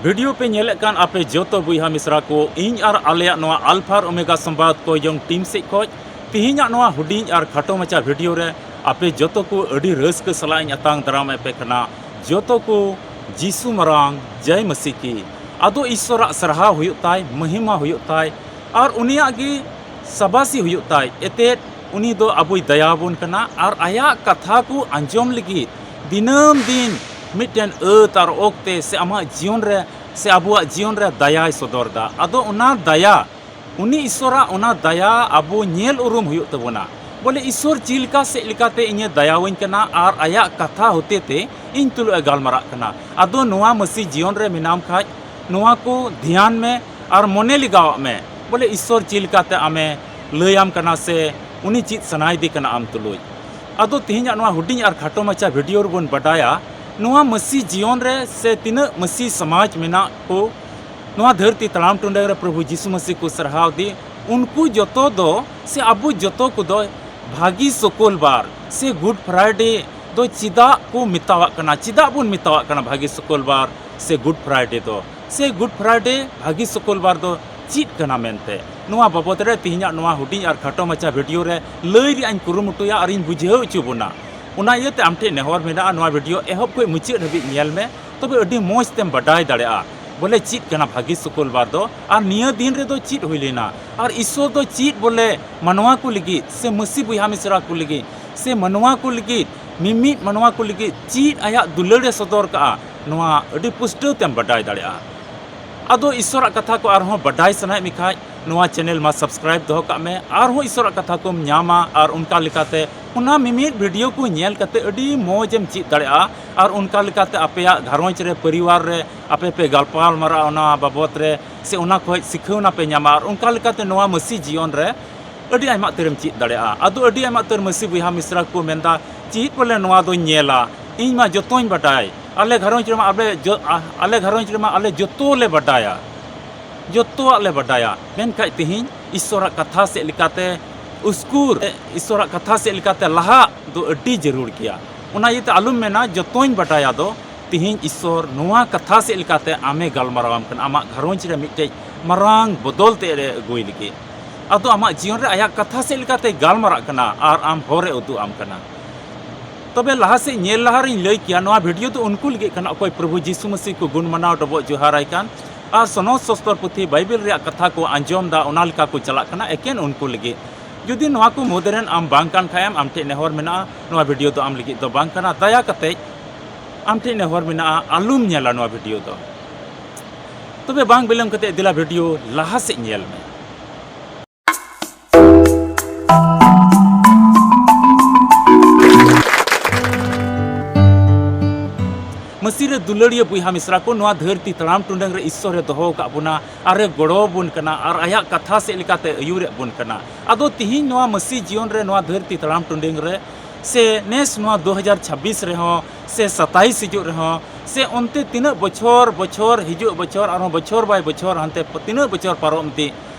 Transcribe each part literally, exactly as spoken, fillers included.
Video ᱯᱮ ᱧᱮᱞᱮᱫ ᱠᱟᱱ ᱟᱯᱮ ᱡᱚᱛᱚ ᱵᱚᱭᱦᱟ ᱢᱤᱥᱨᱟ ᱠᱚ, ᱤᱧ ᱟᱨ ᱟᱞᱮᱭᱟᱜ ᱱᱚᱣᱟ ᱟᱞᱯᱷᱟ ᱟᱨ ᱳᱢᱮᱜᱟ ᱥᱚᱢᱵᱟᱫ ᱠᱚᱭᱡᱚᱝ ᱴᱤᱢ ᱥᱮᱫ ᱠᱷᱚᱱ ᱛᱮᱦᱮᱧᱟᱜ ᱱᱚᱣᱟ ᱦᱩᱰᱤᱧ ᱟᱨ ᱠᱷᱟᱴᱚ ᱢᱟᱪᱷᱟ ᱵᱷᱤᱰᱤᱭᱳ ᱨᱮ ᱟᱯᱮ ᱡᱚᱛᱚ ᱠᱚ ᱟᱹᱰᱤ ᱨᱟᱹᱥᱠᱟᱹ ᱥᱟᱞᱟᱜ ᱤᱧ ᱟᱛᱟᱝ ᱫᱟᱨᱟᱢᱮᱫ ᱯᱮ ᱠᱟᱱᱟ᱾ ᱡᱚᱛᱚ ᱠᱚ ᱡᱤᱥᱩ ᱢᱟᱨᱟᱝ ᱡᱟᱭ ᱢᱟᱹᱥᱤ ᱠᱤ᱾ ᱟᱫᱚ ᱤᱥᱥᱚᱨᱟᱜ ᱥᱟᱨᱦᱟᱣ ᱦᱩᱭᱩᱜ ᱛᱟᱭ, ᱢᱚᱦᱤᱢᱟ ᱦᱩᱭᱩᱜ ᱛᱟᱭ, ᱟᱨ ᱩᱱᱤᱭᱟᱜ ᱜᱮ ᱥᱟᱵᱟᱥᱤ ᱦᱩᱭᱩᱜ ᱛᱟᱭ᱾ ᱮᱛᱮᱫ ᱩᱱᱤ ᱫᱚ ᱟᱵᱚᱭ ᱫᱟᱭᱟ ᱟᱵᱚᱱ ᱠᱟᱱᱟ ᱟᱨ ᱟᱭᱟᱜ ᱠᱟᱛᱷᱟ ᱠᱚ ᱟᱸᱡᱚᱢ ᱞᱟᱹᱜᱤᱫ ᱫᱤᱱᱟᱹᱢ ᱫᱤᱱ ᱢᱤᱫᱴᱮᱱ ᱟᱹᱛ ᱟᱨ ᱚᱠᱛᱮ ᱥᱮ ᱟᱢᱟᱜ ᱡᱤᱭᱚᱱ ᱨᱮ ᱥᱮ ᱟᱵᱚᱣᱟᱜ ᱡᱤᱭᱚᱱ ᱨᱮ ᱫᱟᱭᱟᱭ ᱥᱚᱫᱚᱨ ᱮᱫᱟ᱾ ᱟᱫᱚ ᱚᱱᱟ ᱫᱟᱭᱟ, ᱩᱱᱤ ᱤᱥᱥᱚᱨᱟᱜ ᱚᱱᱟ ᱫᱟᱭᱟ ᱟᱵᱚ ᱧᱮᱞ ᱩᱨᱩᱢ ᱦᱩᱭᱩᱜ ᱛᱟᱵᱚᱱᱟ᱾ ᱵᱚᱞᱮ ᱤᱥᱥᱚᱨ ᱪᱮᱫ ᱞᱮᱠᱟ ᱥᱮᱫ ᱞᱮᱠᱟᱛᱮ ᱤᱧᱮ ᱫᱟᱭᱟᱣᱟᱹᱧ ᱠᱟᱱᱟ ᱟᱨ ᱟᱭᱟᱜ ᱠᱟᱛᱷᱟ ᱦᱚᱛᱮ ᱛᱮ ᱤᱧ ᱛᱩᱞᱩᱡ ᱮ ᱜᱟᱞᱢᱟᱨᱟᱜ ᱠᱟᱱᱟ᱾ ᱟᱫᱚ ᱱᱚᱣᱟ ᱢᱟᱹᱥᱤ ᱡᱤᱭᱚᱱ ᱨᱮ ᱢᱮᱱᱟᱢ ᱠᱷᱟᱡ ᱱᱚᱣᱟ ᱠᱚ ᱫᱷᱮᱭᱟᱱ ᱢᱮ ᱟᱨ ᱢᱚᱱᱮ ᱞᱮᱜᱟᱣᱟᱜ ᱢᱮ, ᱵᱚᱞᱮ ᱤᱥᱥᱚᱨ ᱪᱮᱫ ᱞᱮᱠᱟᱛᱮ ᱟᱢᱮ ᱞᱟᱹᱭᱟᱢ ᱠᱟᱱᱟ ᱥᱮ ᱩᱱᱤ ᱪᱮᱫ ᱥᱟᱱᱟᱭᱮᱫᱮ ᱠᱟᱱᱟ ᱟᱢ ᱛᱩᱞᱩᱡ᱾ ᱟᱫᱚ ᱛᱮᱦᱮᱧᱟᱜ ᱱᱚᱣᱟ ᱦᱩᱰᱤᱧ ᱟᱨ ᱠᱷᱟᱴᱚ ᱢᱟᱪᱷᱟ ᱵᱷᱤᱰᱤᱭᱳ ᱨᱮᱵᱚᱱ ᱵᱟᱰᱟᱭᱟ ᱱᱚᱣᱟ ᱢᱟᱹᱥᱤ ᱡᱤᱭᱚᱱ ᱨᱮ ᱥᱮ ᱛᱤᱱᱟᱹᱜ ᱢᱟᱹᱥᱤ ᱥᱚᱢᱟᱡᱽ ᱢᱮᱱᱟᱜ ᱠᱚ ᱱᱚᱣᱟ ᱫᱷᱟᱹᱨᱛᱤ ᱛᱟᱲᱟᱢ ᱴᱩᱰᱟᱹᱝ ᱨᱮ ᱯᱨᱚᱵᱷᱩ ᱡᱤᱥᱩ ᱢᱟᱹᱥᱤ ᱠᱚ ᱥᱟᱨᱦᱟᱣ ᱫᱮ, ᱩᱱᱠᱩ ᱡᱚᱛᱚ ᱫᱚ ᱥᱮ ᱟᱵᱚ ᱡᱚᱛᱚ ᱠᱚᱫᱚ ᱵᱷᱟᱹᱜᱤ ᱥᱩᱠᱩᱞᱵᱟᱨ ᱥᱮ ᱜᱩᱰ ᱯᱷᱨᱟᱭᱰᱮ ᱫᱚ ᱪᱮᱫᱟᱜ ᱠᱚ ᱢᱮᱛᱟᱣᱟᱜ ᱠᱟᱱᱟ? ᱪᱮᱫᱟᱜ ᱵᱚᱱ ᱢᱮᱛᱟᱣᱟᱜ ᱠᱟᱱᱟ ᱵᱷᱟᱹᱜᱤ ᱥᱩᱠᱩᱞᱵᱟᱨ ᱥᱮ ᱜᱩᱰ ᱯᱷᱨᱟᱭᱰᱮ ᱫᱚ? ᱥᱮ ᱜᱩᱰ ᱯᱷᱨᱟᱭᱰᱮ, ᱵᱷᱟᱹᱜᱤ ᱥᱩᱠᱩᱞᱵᱟᱨ ᱫᱚ ᱪᱮᱫ ᱠᱟᱱᱟ ᱢᱮᱱᱛᱮ? ᱱᱚᱣᱟ ᱵᱟᱵᱚᱫ ᱨᱮ ᱛᱮᱦᱮᱧᱟᱜ ᱱᱚᱣᱟ ᱦᱩᱰᱤᱧ ᱟᱨ ᱠᱷᱟᱴᱚ ᱢᱟᱪᱷᱟ ᱵᱷᱤᱰᱤᱭᱳ ᱨᱮ ᱞᱟᱹᱭ ᱨᱮᱭᱟᱜ ᱤᱧ ᱠᱩᱨᱩᱢᱩᱴᱩᱭᱟ ᱟᱨ ᱤᱧ ᱵᱩᱡᱷᱟᱹᱣ ᱦᱚᱪᱚ ᱵᱚᱱᱟ᱾ ᱚᱱᱟ ᱤᱭᱟᱹᱛᱮ ᱟᱢ ᱴᱷᱮᱱ ᱱᱮᱦᱚᱨ ᱢᱮᱱᱟᱜᱼᱟ, ᱱᱚᱣᱟ ᱵᱷᱤᱰᱤᱭᱳ ᱮᱦᱚᱵ ᱠᱷᱚᱱ ᱢᱩᱪᱟᱹᱫ ᱦᱟᱹᱵᱤᱡ ᱧᱮᱞ ᱢᱮ, ᱛᱚᱵᱮ ᱟᱹᱰᱤ ᱢᱚᱡᱽ ᱛᱮᱢ ᱵᱟᱰᱟᱭ ᱫᱟᱲᱮᱭᱟᱜᱼᱟ ᱵᱚᱞᱮ ᱪᱮᱫ ᱠᱟᱱᱟ ᱵᱷᱟᱹᱜᱤ ᱥᱩᱠᱩᱞᱵᱟᱨ ᱫᱚ ᱟᱨ ᱱᱤᱭᱟᱹ ᱫᱤᱱ ᱨᱮᱫᱚ ᱪᱮᱫ ᱦᱩᱭ ᱞᱮᱱᱟ ᱟᱨ ᱤᱥᱥᱚᱨ ᱫᱚ ᱪᱮᱫ ᱵᱚᱞᱮ ᱢᱟᱱᱣᱟ ᱠᱚ ᱞᱟᱹᱜᱤᱫ ᱥᱮ ᱢᱟᱹᱥᱤ ᱵᱚᱭᱦᱟ ᱢᱤᱥᱨᱟ ᱠᱚ ᱞᱟᱹᱜᱤᱫ ᱥᱮ ᱢᱟᱱᱣᱟ ᱠᱚ ᱞᱟᱹᱜᱤᱫ, ᱢᱤᱢᱤᱫ ᱢᱟᱱᱣᱟ ᱠᱚ ᱞᱟᱹᱜᱤᱫ ᱪᱮᱫ ᱟᱭᱟᱜ ᱫᱩᱞᱟᱹᱲ ᱮ ᱥᱚᱫᱚᱨ ᱠᱟᱜᱼᱟ, ᱱᱚᱣᱟ ᱟᱹᱰᱤ ᱯᱩᱥᱴᱟᱹᱣ ᱛᱮᱢ ᱵᱟᱰᱟᱭ ᱫᱟᱲᱮᱭᱟᱜᱼᱟ᱾ ᱟᱫᱚ ᱤᱥᱥᱚᱨᱟᱜ ᱠᱟᱛᱷᱟ ᱠᱚ ᱟᱨᱦᱚᱸ ᱵᱟᱰᱟᱭ ᱥᱟᱱᱟᱭᱮᱫ ᱢᱮ ᱠᱷᱟᱡ ᱱᱚᱣᱟ ᱪᱮᱱᱮᱞ ᱢᱟ ᱥᱟᱵᱥᱠᱨᱟᱭᱤᱵ ᱫᱚᱦᱚ ᱠᱟᱜ ᱢᱮ, ᱟᱨᱦᱚᱸ ᱤᱥᱥᱚᱨᱟᱜ ᱠᱟᱛᱷᱟ ᱠᱚᱢ ᱧᱟᱢᱟ ᱟᱨ ᱚᱱᱠᱟ ᱞᱮᱠᱟᱛᱮ ᱚᱱᱟ ᱢᱤᱢᱤᱫ ᱵᱷᱤᱰᱤᱭᱳ ᱠᱚ ᱧᱮᱞ ᱠᱟᱛᱮ ᱟᱹᱰᱤ ᱢᱚᱡᱽ ᱮᱢ ᱪᱮᱫ ᱫᱟᱲᱮᱭᱟᱜᱼᱟ ᱟᱨ ᱚᱱᱠᱟ ᱞᱮᱠᱟᱛᱮ ᱟᱯᱮᱭᱟᱜ ᱜᱷᱟᱨᱚᱸᱡᱽ ᱨᱮ, ᱯᱚᱨᱤᱵᱟᱨ ᱨᱮ ᱟᱯᱮ ᱯᱮ ᱜᱟᱞᱯᱟᱞ ᱢᱟᱨᱟᱜᱼᱟ ᱚᱱᱟ ᱵᱟᱵᱚᱫ ᱨᱮ ᱥᱮ ᱚᱱᱟ ᱠᱷᱚᱡ ᱥᱤᱠᱷᱟᱹᱣᱱᱟ ᱯᱮ ᱧᱟᱢᱟ ᱟᱨ ᱚᱱᱠᱟ ᱞᱮᱠᱟᱛᱮ ᱱᱚᱣᱟ ᱢᱟᱹᱥᱤ ᱡᱤᱭᱚᱱ ᱨᱮ ᱟᱹᱰᱤ ᱟᱭᱢᱟ ᱩᱛᱟᱹᱨᱮᱢ ᱪᱮᱫ ᱫᱟᱲᱮᱭᱟᱜᱼᱟ᱾ ᱟᱫᱚ ᱟᱹᱰᱤ ᱟᱭᱢᱟ ᱩᱛᱟᱹᱨ ᱢᱟᱹᱥᱤ ᱵᱚᱭᱦᱟ ᱢᱤᱥᱨᱟ ᱠᱚ ᱢᱮᱱᱫᱟ, "ᱪᱮᱫ ᱵᱚᱞᱮ ᱱᱚᱣᱟ ᱫᱚᱧ ᱧᱮᱞᱟ? ᱤᱧ ᱢᱟ ᱡᱚᱛᱚᱧ ᱵᱟᱰᱟᱭ, ᱟᱞᱮ ᱜᱷᱟᱨᱚᱸᱡᱽ ᱨᱮᱢᱟ ᱟᱞᱮ ᱡᱚ-, ᱟ-, ᱟᱞᱮ ᱜᱷᱟᱨᱚᱸᱡᱽ ᱨᱮᱢᱟ ᱟᱞᱮ ᱡᱚᱛᱚ ᱞᱮ ᱵᱟᱰᱟᱭᱟ, ᱡᱚᱛᱚᱣᱟᱜ ᱞᱮ ᱵᱟᱰᱟᱭᱟ᱾" ᱢᱮᱱᱠᱷᱟᱡ ᱛᱮᱦᱮᱧ ᱤᱥᱥᱚᱨᱟᱜ ᱠᱟᱛᱷᱟ ᱥᱮᱫ ᱞᱮᱠᱟᱛᱮ ᱩᱥᱠᱩᱨ, ᱤᱥᱥᱚᱨᱟᱜ ᱠᱟᱛᱷᱟ ᱥᱮᱫ ᱞᱮᱠᱟᱛᱮ ᱞᱟᱦᱟᱜ ᱫᱚ ᱟᱹᱰᱤ ᱡᱟᱹᱨᱩᱲ ᱜᱮᱭᱟ᱾ ᱚᱱᱟ ᱤᱭᱟᱹᱛᱮ ᱟᱞᱚᱢ ᱢᱮᱱᱟ ᱡᱚᱛᱚᱧ ᱵᱟᱰᱟᱭᱟ ᱫᱚ, ᱛᱮᱦᱮᱧ ᱤᱥᱥᱚᱨ ᱱᱚᱣᱟ ᱠᱟᱛᱷᱟ ᱥᱮᱫ ᱞᱮᱠᱟᱛᱮ ᱟᱢᱮ ᱜᱟᱞᱢᱟᱨᱟᱣᱟᱢ ᱠᱟᱱᱟ, ᱟᱢᱟᱜ ᱜᱷᱟᱨᱚᱸᱡᱽ ᱨᱮ ᱢᱤᱫᱴᱮᱡ ᱢᱟᱨᱟᱝ ᱵᱚᱫᱚᱞ ᱛᱮ ᱟᱹᱜᱩᱭ ᱞᱟᱹᱜᱤᱫ᱾ ᱟᱫᱚ ᱟᱢᱟᱜ ᱡᱤᱭᱚᱱ ᱨᱮ ᱟᱭᱟᱜ ᱠᱟᱛᱷᱟ ᱥᱮᱫ ᱞᱮᱠᱟᱛᱮ ᱜᱟᱞᱢᱟᱨᱟᱜ ᱠᱟᱱᱟ ᱟᱨ ᱟᱢ ᱦᱚᱨᱮ ᱩᱫᱩᱜ ᱟᱢ ᱠᱟᱱᱟ᱾ ᱛᱚᱵᱮ ᱞᱟᱦᱟ ᱥᱮᱫ ᱧᱮᱞ ᱞᱟᱦᱟ ᱨᱤᱧ ᱞᱟᱹᱭ ᱠᱮᱭᱟ, ᱱᱚᱣᱟ ᱵᱷᱤᱰᱤᱭᱳ ᱫᱚ ᱩᱱᱠᱩ ᱞᱟᱹᱜᱤᱫ ᱠᱟᱱᱟ, ᱚᱠᱚᱭ ᱯᱨᱚᱵᱷᱩ ᱡᱤᱥᱩ ᱢᱟᱹᱥᱤ ᱠᱚ ᱜᱩᱱ ᱢᱟᱱᱟᱣ ᱰᱚᱵᱚᱜ ᱡᱚᱦᱟᱨᱟᱭ ᱠᱟᱱ ᱟᱨ ᱥᱚᱱᱚᱛ ᱥᱚᱥᱛᱚᱨ ᱯᱩᱛᱷᱤ ᱵᱟᱭᱵᱮᱞ ᱨᱮᱭᱟᱜ ᱠᱟᱛᱷᱟ ᱠᱚ ᱟᱸᱡᱚᱢ ᱫᱟ, ᱚᱱᱟ ᱞᱮᱠᱟ ᱠᱚ ᱪᱟᱞᱟᱜ ᱠᱟᱱᱟ, ᱮᱠᱮᱱ ᱩᱱᱠᱩ ᱞᱟᱹᱜᱤᱫ᱾ ᱡᱩᱫᱤ ᱱᱚᱣᱟ ᱠᱚ ᱢᱩᱫᱽ ᱨᱮᱱ ᱟᱢ ᱵᱟᱝ ᱠᱟᱱ ᱠᱷᱟᱡ ᱮᱢ, ᱟᱢ ᱴᱷᱮᱱ ᱱᱮᱦᱚᱨ ᱢᱮᱱᱟᱜᱼᱟ, ᱱᱚᱣᱟ ᱵᱷᱤᱰᱤᱭᱳ ᱫᱚ ᱟᱢ ᱞᱟᱹᱜᱤᱫ ᱫᱚ ᱵᱟᱝ ᱠᱟᱱᱟ᱾ ᱫᱟᱭᱟ ᱠᱟᱛᱮ ᱟᱢ ᱴᱷᱮᱱ ᱱᱮᱦᱚᱨ ᱢᱮᱱᱟᱜᱼᱟ, ᱟᱞᱚᱢ ᱧᱮᱞᱟ ᱱᱚᱣᱟ ᱵᱷᱤᱰᱤᱭᱳ ᱫᱚ᱾ ᱛᱚᱵᱮ ᱵᱟᱝ ᱵᱤᱞᱚᱢ ᱠᱟᱛᱮ ᱫᱮᱞᱟ ᱵᱷᱤᱰᱤᱭᱳ ᱞᱟᱦᱟ ᱥᱮᱫ ᱧᱮᱞ ᱢᱮ᱾ ᱢᱟᱹᱥᱤ ᱨᱮ ᱫᱩᱞᱟᱹᱲᱤᱭᱟᱹ ᱵᱚᱭᱦᱟ ᱢᱤᱥᱨᱟ ᱠᱚ, ᱱᱚᱣᱟ ᱫᱷᱟᱹᱨᱛᱤ ᱛᱟᱲᱟᱢ ᱴᱩᱰᱟᱹᱝ ᱨᱮ ᱤᱥᱥᱚᱨ ᱮ ᱫᱚᱦᱚ ᱟᱠᱟᱫ ᱵᱚᱱᱟ ᱟᱨ ᱮ ᱜᱚᱲᱚ ᱟᱵᱚᱱ ᱠᱟᱱᱟ ᱟᱨ ᱟᱭᱟᱜ ᱠᱟᱛᱷᱟ ᱥᱮᱫ ᱞᱮᱠᱟᱛᱮ ᱟᱹᱭᱩᱨᱮᱫ ᱵᱚᱱ ᱠᱟᱱᱟ᱾ ᱟᱫᱚ ᱛᱤᱦᱤᱧ ᱱᱚᱣᱟ ᱢᱟᱹᱥᱤ ᱡᱤᱭᱚᱱ ᱨᱮ, ᱱᱚᱣᱟ ᱫᱷᱟᱹᱨᱛᱤ ᱛᱟᱲᱟᱢ ᱴᱩᱰᱟᱹᱝ ᱨᱮ, ᱥᱮ ᱱᱮᱥ ᱱᱚᱣᱟ ᱫᱩ ᱦᱟᱡᱟᱨ ᱪᱷᱟᱵᱵᱤᱥ ᱨᱮᱦᱚᱸ, ᱥᱮ ᱥᱟᱛᱟᱭᱤᱥ ᱦᱤᱡᱩᱜ ᱨᱮᱦᱚᱸ, ᱥᱮ ᱚᱱᱛᱮ ᱛᱤᱱᱟᱹᱜ ᱵᱚᱪᱷᱚᱨ, ᱵᱚᱪᱷᱚᱨ ᱦᱤᱡᱩᱜ ᱵᱚᱪᱷᱚᱨ, ᱟᱨᱦᱚᱸ ᱵᱚᱪᱷᱚᱨ ᱵᱟᱭ ᱵᱚᱪᱷᱚᱨ ᱦᱟᱱᱛᱮ ᱯ-, ᱛᱤᱱᱟᱹᱜ ᱵᱚᱪᱷᱚᱨ ᱯᱟᱨᱚᱢ ᱤᱫᱤ,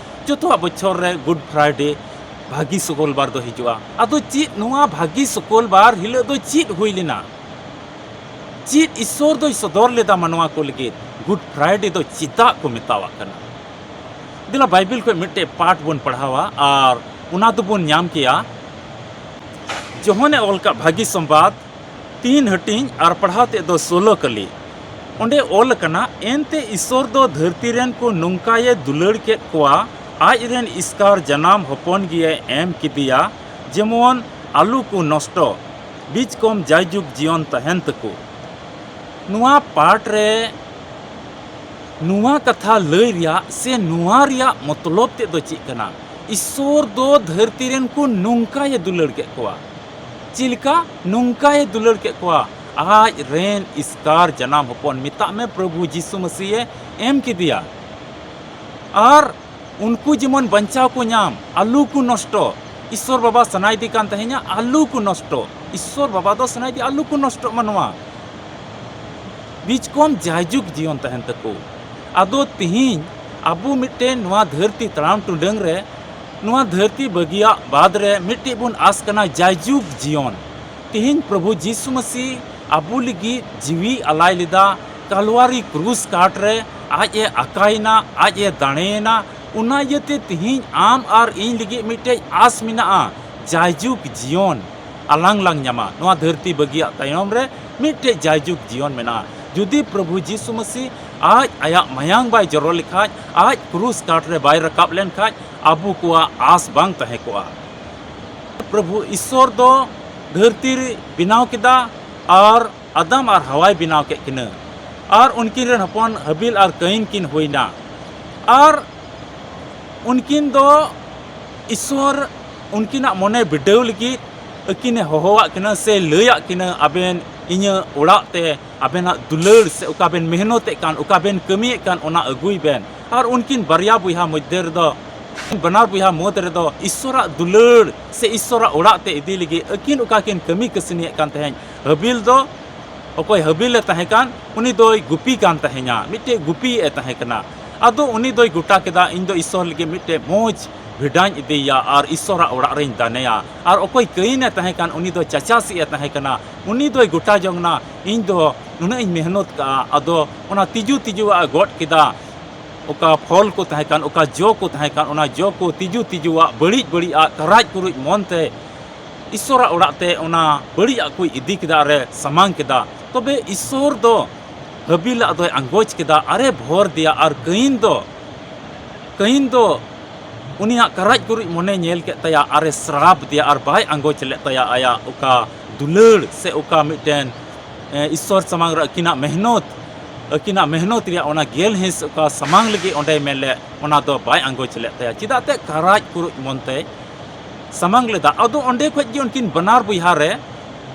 ᱡᱚᱛᱚᱣᱟᱜ ᱵᱚᱪᱷᱚᱨ ᱨᱮ Good Friday, ᱵᱷᱟᱹᱜᱤ ᱥᱩᱠᱚᱞᱵᱟᱨ ᱫᱚ ᱦᱤᱡᱩᱜᱼᱟ᱾ ᱟᱫᱚ ᱪᱮᱫ ᱱᱚᱣᱟ ᱵᱷᱟᱹᱜᱤ ᱥᱩᱠᱚᱞᱵᱟᱨ ᱦᱤᱞᱳᱜ ᱫᱚ ᱪᱮᱫ ᱦᱩᱭ ᱞᱮᱱᱟ? ᱪᱮᱫ ᱤᱥᱥᱚᱨ ᱫᱚᱭ ᱥᱚᱫᱚᱨ ᱞᱮᱫᱟ ᱢᱟᱱᱣᱟ ᱠᱚ ᱞᱟᱹᱜᱤᱫ? Good Friday ᱫᱚ ᱪᱮᱫᱟᱜ ᱠᱚ ᱢᱮᱛᱟᱣᱟᱜ ᱠᱟᱱᱟ? ᱫᱮᱞᱟ ᱵᱟᱭᱵᱮᱞ ᱠᱷᱚᱱ ᱢᱤᱫᱴᱮᱡ ᱯᱟᱴ ᱵᱚᱱ ᱯᱟᱲᱦᱟᱣᱟ ᱟᱨ ᱚᱱᱟ ᱫᱚᱵᱚᱱ ᱧᱟᱢ ᱠᱮᱭᱟ᱾ ᱡᱚᱦᱚᱱᱮ ᱚᱞ ᱠᱟᱜ ᱵᱷᱟᱹᱜᱤ ᱥᱚᱢᱵᱟᱫ ᱛᱤᱱ ᱦᱟᱹᱴᱤᱧ ᱟᱨ ᱯᱟᱲᱦᱟᱣ ᱛᱮᱫ ᱫᱚ ᱥᱳᱞᱳ ᱠᱟᱹᱞᱤ᱾ ᱚᱸᱰᱮ ᱚᱞ ᱟᱠᱟᱱᱟ, ᱮᱱᱛᱮ ᱤᱥᱥᱚᱨ ᱫᱚ ᱫᱷᱟᱹᱨᱛᱤ ᱨᱮᱱ ᱠᱚ ᱱᱚᱝᱠᱟᱭᱮ ᱫᱩᱞᱟᱹᱲ ᱠᱮᱫ ᱠᱚᱣᱟ, ᱟᱡ ᱨᱮᱱ ᱤᱥᱠᱟᱨ ᱡᱟᱱᱟᱢ ᱦᱚᱯᱚᱱ ᱜᱮᱭᱮ ᱮᱢ ᱠᱮᱫᱮᱭᱟ, ᱡᱮᱢᱚᱱ ᱟᱞᱚ ᱠᱚ ᱱᱚᱥᱴᱚ, ᱵᱤᱪ ᱠᱚᱢ ᱡᱟᱭᱡᱩᱜᱽ ᱡᱤᱭᱚᱱ ᱛᱟᱦᱮᱱ ᱛᱟᱠᱚ᱾ ᱱᱚᱣᱟ ᱯᱟᱴ ᱨᱮ ᱱᱚᱣᱟ ᱠᱟᱛᱷᱟ ᱞᱟᱹᱭ ᱨᱮᱭᱟᱜ ᱥᱮ ᱱᱚᱣᱟ ᱨᱮᱭᱟᱜ ᱢᱚᱛᱞᱚᱵ ᱛᱮᱫ ᱫᱚ ᱪᱮᱫ ᱠᱟᱱᱟ? ᱤᱥᱥᱚᱨ ᱫᱚ ᱫᱷᱟᱹᱨᱛᱤ ᱨᱮᱱ ᱠᱚ ᱱᱚᱝᱠᱟᱭᱮ ᱫᱩᱞᱟᱹᱲ ᱠᱮᱫ ᱠᱚᱣᱟ᱾ ᱪᱮᱫ ᱞᱮᱠᱟ? ᱱᱚᱝᱠᱟᱭᱮ ᱫᱩᱞᱟᱹᱲ ᱠᱮᱫ ᱠᱚᱣᱟ, ᱟᱡ ᱨᱮᱱ ᱤᱥᱠᱟᱨ ᱡᱟᱱᱟᱢ ᱦᱚᱯᱚᱱ, ᱢᱮᱛᱟᱜ ᱢᱮ ᱯᱨᱚᱵᱷᱩ ᱡᱤᱥᱩ ᱢᱟᱹᱥᱤᱭᱮ ᱮᱢ ᱠᱮᱫᱮᱭᱟ᱾ ᱟᱨ ᱩᱱᱠᱩ ᱡᱮᱢᱚᱱ ᱵᱟᱧᱪᱟᱣ ᱠᱚ ᱧᱟᱢ, ᱟᱞᱚ ᱠᱚ ᱱᱚᱥᱴᱚ᱾ ᱤᱥᱥᱚᱨ ᱵᱟᱵᱟ ᱥᱟᱱᱟᱭᱮᱫᱮ ᱠᱟᱱ ᱛᱟᱦᱮᱸᱧᱟ ᱟᱞᱚ ᱠᱚ ᱱᱚᱥᱴᱚ᱾ ᱤᱥᱥᱚᱨ ᱵᱟᱵᱟ ᱫᱚ ᱥᱟᱱᱟᱭᱮᱫᱮ ᱟᱞᱚ ᱠᱚ ᱱᱚᱥᱴᱚᱜ ᱢᱟ ᱱᱚᱣᱟ᱾ ᱵᱤᱪ ᱠᱚᱢ ᱡᱟᱭᱡᱩᱜᱽ ᱡᱤᱭᱚᱱ ᱛᱟᱦᱮᱱ ᱛᱟᱠᱚ᱾ ᱟᱫᱚ ᱛᱤᱦᱤᱧ ᱟᱵᱚ ᱢᱤᱫᱴᱮᱱ ᱱᱚᱣᱟ ᱫᱷᱟᱹᱨᱛᱤ ᱛᱟᱲᱟᱢ ᱴᱩᱰᱟᱹᱝ ᱨᱮ, ᱱᱚᱣᱟ ᱫᱷᱟᱹᱨᱛᱤ ᱵᱟᱹᱜᱤᱭᱟᱜ ᱵᱟᱫᱽ ᱨᱮ ᱢᱤᱫᱴᱮᱡ ᱵᱚᱱ ᱟᱥ ᱠᱟᱱᱟ ᱡᱟᱭᱡᱩᱜᱽ ᱡᱤᱭᱚᱱ᱾ ᱛᱤᱦᱤᱧ ᱯᱨᱚᱵᱷᱩ ᱡᱤᱥᱩ ᱢᱟᱹᱥᱤ ᱟᱵᱚ ᱞᱟᱹᱜᱤᱫ ᱡᱤᱣᱤ ᱟᱞᱟᱭ ᱞᱮᱫᱟ ᱠᱟᱞᱣᱟᱨᱤ ᱠᱨᱩᱥ ᱠᱟᱴ ᱨᱮ᱾ ᱟᱡ ᱮ ᱟᱠᱟᱭᱮᱱᱟ, ᱟᱡ ᱮ ᱫᱟᱲᱮᱭᱮᱱᱟ᱾ ᱚᱱᱟ ᱤᱭᱟᱹᱛᱮ ᱛᱤᱦᱤᱧ ᱟᱢ ᱟᱨ ᱤᱧ ᱞᱟᱹᱜᱤᱫ ᱢᱤᱫᱴᱮᱡ ᱟᱥ ᱢᱮᱱᱟᱜᱼᱟ, ᱡᱟᱭᱡᱩᱜᱽ ᱡᱤᱭᱚᱱ ᱟᱞᱟᱝ ᱞᱟᱝ ᱧᱟᱢᱟ᱾ ᱱᱚᱣᱟ ᱫᱷᱟᱹᱨᱛᱤ ᱵᱟᱹᱜᱤᱭᱟᱜ ᱛᱟᱭᱚᱢ ᱨᱮ ᱢᱤᱫᱴᱮᱡ ᱡᱟᱭᱡᱩᱜᱽ ᱡᱤᱭᱚᱱ ᱢᱮᱱᱟᱜᱼᱟ᱾ ᱡᱩᱫᱤ ᱯᱨᱚᱵᱷᱩ ᱡᱤᱥᱩ ᱢᱟᱹᱥᱤ ᱟᱡ ᱟᱭᱟᱜ ᱢᱟᱭᱟᱝ ᱵᱟᱭ ᱡᱚᱨᱚ ᱞᱮᱠᱷᱟᱡ, ᱟᱡ ᱠᱨᱩᱥ ᱠᱟᱴ ᱨᱮ ᱵᱟᱭ ᱨᱟᱠᱟᱵ ᱞᱮᱱᱠᱷᱟᱡ, ᱟᱵᱚ ᱠᱚᱣᱟᱜ ᱟᱥ ᱵᱟᱝ ᱛᱟᱦᱮᱸ ᱠᱚᱜᱼᱟ᱾ ᱯᱨᱚᱵᱷᱩ ᱤᱥᱥᱚᱨ ᱫᱚ ᱫᱷᱟᱹᱨᱛᱤ ᱵᱮᱱᱟᱣ ᱠᱮᱫᱟ ᱟᱨ ᱟᱫᱟᱢ ᱟᱨ ᱦᱟᱣᱟᱭ ᱵᱮᱱᱟᱣ ᱠᱮᱫ ᱠᱤᱱᱟᱹ᱾ ᱟᱨ ᱩᱱᱠᱤᱱ ᱨᱮᱱ ᱦᱚᱯᱚᱱ ᱦᱟᱵᱤᱞ ᱟᱨ ᱠᱟᱭᱤᱱ ᱠᱤᱱ ᱦᱩᱭᱱᱟ᱾ ᱟᱨ ᱩᱱᱠᱤᱱ ᱫᱚ ᱤᱥᱥᱚᱨ ᱩᱱᱠᱤᱱᱟᱜ ᱢᱚᱱᱮ ᱵᱤᱰᱟᱹᱣ ᱞᱟᱹᱜᱤᱫ ᱟᱹᱠᱤᱱᱮ ᱦᱚᱦᱚᱣᱟᱫ ᱠᱤᱱᱟᱹ ᱥᱮ ᱞᱟᱹᱭᱟᱫ ᱠᱤᱱᱟᱹ, ᱟᱵᱮᱱ ᱤᱧᱟᱹᱜ ᱚᱲᱟᱜ ᱛᱮ ᱟᱵᱮᱱᱟᱜ ᱫᱩᱞᱟᱹᱲ ᱥᱮ ᱚᱠᱟ ᱵᱮᱱ ᱢᱮᱦᱱᱚᱛᱮᱫ ᱠᱟᱱ, ᱚᱠᱟ ᱵᱮᱱ ᱠᱟᱹᱢᱤᱭᱮᱫ ᱠᱟᱱ, ᱚᱱᱟ ᱟᱹᱜᱩᱭ ᱵᱮᱱ᱾ ᱟᱨ ᱩᱱᱠᱤᱱ ᱵᱟᱨᱭᱟ ᱵᱚᱭᱦᱟ ᱢᱚᱫᱽᱫᱷᱮ ᱨᱮᱫᱚ, ᱵᱟᱱᱟᱨ ᱵᱚᱭᱦᱟ ᱢᱩᱫᱽ ᱨᱮᱫᱚ ᱤᱥᱥᱚᱨᱟᱜ ᱫᱩᱞᱟᱹᱲ ᱥᱮ ᱤᱥᱥᱚᱨᱟᱜ ᱚᱲᱟᱜ ᱛᱮ ᱤᱫᱤ ᱞᱟᱹᱜᱤᱫ ᱟᱹᱠᱤᱱ ᱚᱠᱟ ᱠᱤᱱ ᱠᱟᱹᱢᱤ ᱠᱟᱹᱥᱱᱤᱭᱮᱫ ᱠᱟᱱ ᱛᱟᱦᱮᱸᱫ, ᱦᱟᱹᱵᱤᱞ ᱫᱚ, ᱚᱠᱚᱭ ᱦᱟᱹᱵᱤᱞ ᱮ ᱛᱟᱦᱮᱸ ᱠᱟᱱ, ᱩᱱᱤ ᱫᱚᱭ ᱜᱩᱯᱤ ᱠᱟᱱ ᱛᱟᱦᱮᱸᱧᱟ, ᱢᱤᱫᱴᱮᱡ ᱜᱩᱯᱤ ᱮ ᱛᱟᱦᱮᱸ ᱠᱟᱱᱟ᱾ ᱟᱫᱚ ᱩᱱᱤ ᱫᱚᱭ ᱜᱚᱴᱟ ᱠᱮᱫᱟ, ᱤᱧ ᱫᱚ ᱤᱥᱥᱚᱨ ᱞᱟᱹᱜᱤᱫ ᱢᱤᱫᱴᱮᱡ ᱢᱚᱡᱽ ᱵᱷᱮᱰᱟᱧ ᱤᱫᱤᱭᱮᱭᱟ ᱟᱨ ᱤᱥᱥᱚᱨᱟᱜ ᱚᱲᱟᱜ ᱨᱮᱧ ᱫᱟᱱᱮᱭᱟ᱾ ᱟᱨ ᱚᱠᱚᱭ ᱠᱟᱹᱭᱤᱱ ᱮ ᱛᱟᱦᱮᱸ ᱠᱟᱱ, ᱩᱱᱤ ᱫᱚ ᱪᱟᱪᱟᱥᱤᱡ ᱮ ᱛᱟᱦᱮᱸ ᱠᱟᱱᱟ᱾ ᱩᱱᱤ ᱫᱚᱭ ᱜᱚᱴᱟ ᱡᱚᱝ ᱱᱟ, ᱤᱧ ᱫᱚ ᱱᱩᱱᱟᱹᱜ ᱤᱧ ᱢᱮᱦᱱᱚᱛ ᱠᱟᱜᱼᱟ, ᱟᱫᱚ ᱚᱱᱟ ᱛᱤᱡᱩ ᱛᱤᱡᱩᱣᱟᱜ ᱮ ᱜᱚᱫ ᱠᱮᱫᱟ, ᱚᱠᱟ ᱯᱷᱚᱞ ᱠᱚ ᱛᱟᱦᱮᱸ ᱠᱟᱱ, ᱚᱠᱟ ᱡᱚ ᱠᱚ ᱛᱟᱦᱮᱸ ᱠᱟᱱ, ᱚᱱᱟ ᱡᱚ ᱠᱚ ᱛᱤᱡᱩ ᱛᱤᱡᱩᱣᱟᱜ, ᱵᱟᱹᱲᱤᱡ ᱵᱟᱹᱲᱤᱡᱟᱜ, ᱠᱟᱨᱟᱡ ᱠᱩᱨᱩᱡ ᱢᱚᱱᱛᱮ ᱤᱥᱥᱚᱨᱟᱜ ᱚᱲᱟᱜ ᱛᱮ ᱚᱱᱟ ᱵᱟᱹᱲᱤᱡᱟᱜ ᱠᱚᱭ ᱤᱫᱤ ᱠᱮᱫᱟ ᱟᱨᱮ ᱥᱟᱢᱟᱝ ᱠᱮᱫᱟ᱾ ᱛᱚᱵᱮ ᱤᱥᱥᱚᱨ ᱫᱚ ᱦᱟᱹᱵᱤᱞᱟᱜ ᱫᱚᱭ ᱟᱸᱜᱚᱪ ᱠᱮᱫᱟ ᱟᱨᱮ ᱵᱷᱚᱨ ᱫᱮᱭᱟ᱾ ᱟᱨ ᱠᱟᱹᱭᱤᱱ ᱫᱚ, ᱠᱟᱹᱭᱤᱱ ᱫᱚ ᱩᱱᱤᱭᱟᱜ ᱠᱟᱨᱟᱡ ᱠᱩᱨᱩᱡ ᱢᱚᱱᱮ ᱧᱮᱞ ᱠᱮᱫ ᱛᱟᱭᱟ ᱟᱨᱮ ᱥᱨᱟᱯ ᱫᱮᱭᱟ ᱟᱨ ᱵᱟᱭ ᱟᱸᱜᱚᱪ ᱞᱮᱫ ᱛᱟᱭᱟ ᱟᱭᱟᱜ ᱚᱠᱟ ᱫᱩᱞᱟᱹᱲ ᱥᱮ ᱚᱠᱟ ᱢᱤᱫᱴᱮᱱ, ᱮ, ᱤᱥᱥᱚᱨ ᱥᱟᱢᱟᱝ ᱨᱮ ᱟᱹᱠᱤᱱᱟᱜ ᱢᱮᱦᱱᱚᱛ, ᱟᱹᱠᱤᱱᱟᱜ ᱢᱮᱦᱱᱚᱛ ᱨᱮᱭᱟᱜ ᱚᱱᱟ ᱜᱮᱞ ᱦᱤᱸᱥ ᱚᱠᱟ ᱥᱟᱢᱟᱝ ᱞᱟᱹᱜᱤᱫ ᱚᱸᱰᱮᱭ ᱢᱮᱱ ᱞᱮᱫ, ᱚᱱᱟ ᱫᱚ ᱵᱟᱭ ᱟᱸᱜᱚᱪ ᱞᱮᱫ ᱛᱟᱭᱟ᱾ ᱪᱮᱫᱟᱜ ᱛᱮ ᱠᱟᱨᱟᱡ ᱠᱩᱨᱩᱡ ᱢᱚᱱᱛᱮᱭ ᱥᱟᱢᱟᱝ ᱞᱮᱫᱟ᱾ ᱟᱫᱚ ᱚᱸᱰᱮ ᱠᱷᱚᱡ ᱜᱮ ᱩᱱᱠᱤᱱ ᱵᱟᱱᱟᱨ ᱵᱚᱭᱦᱟ ᱨᱮ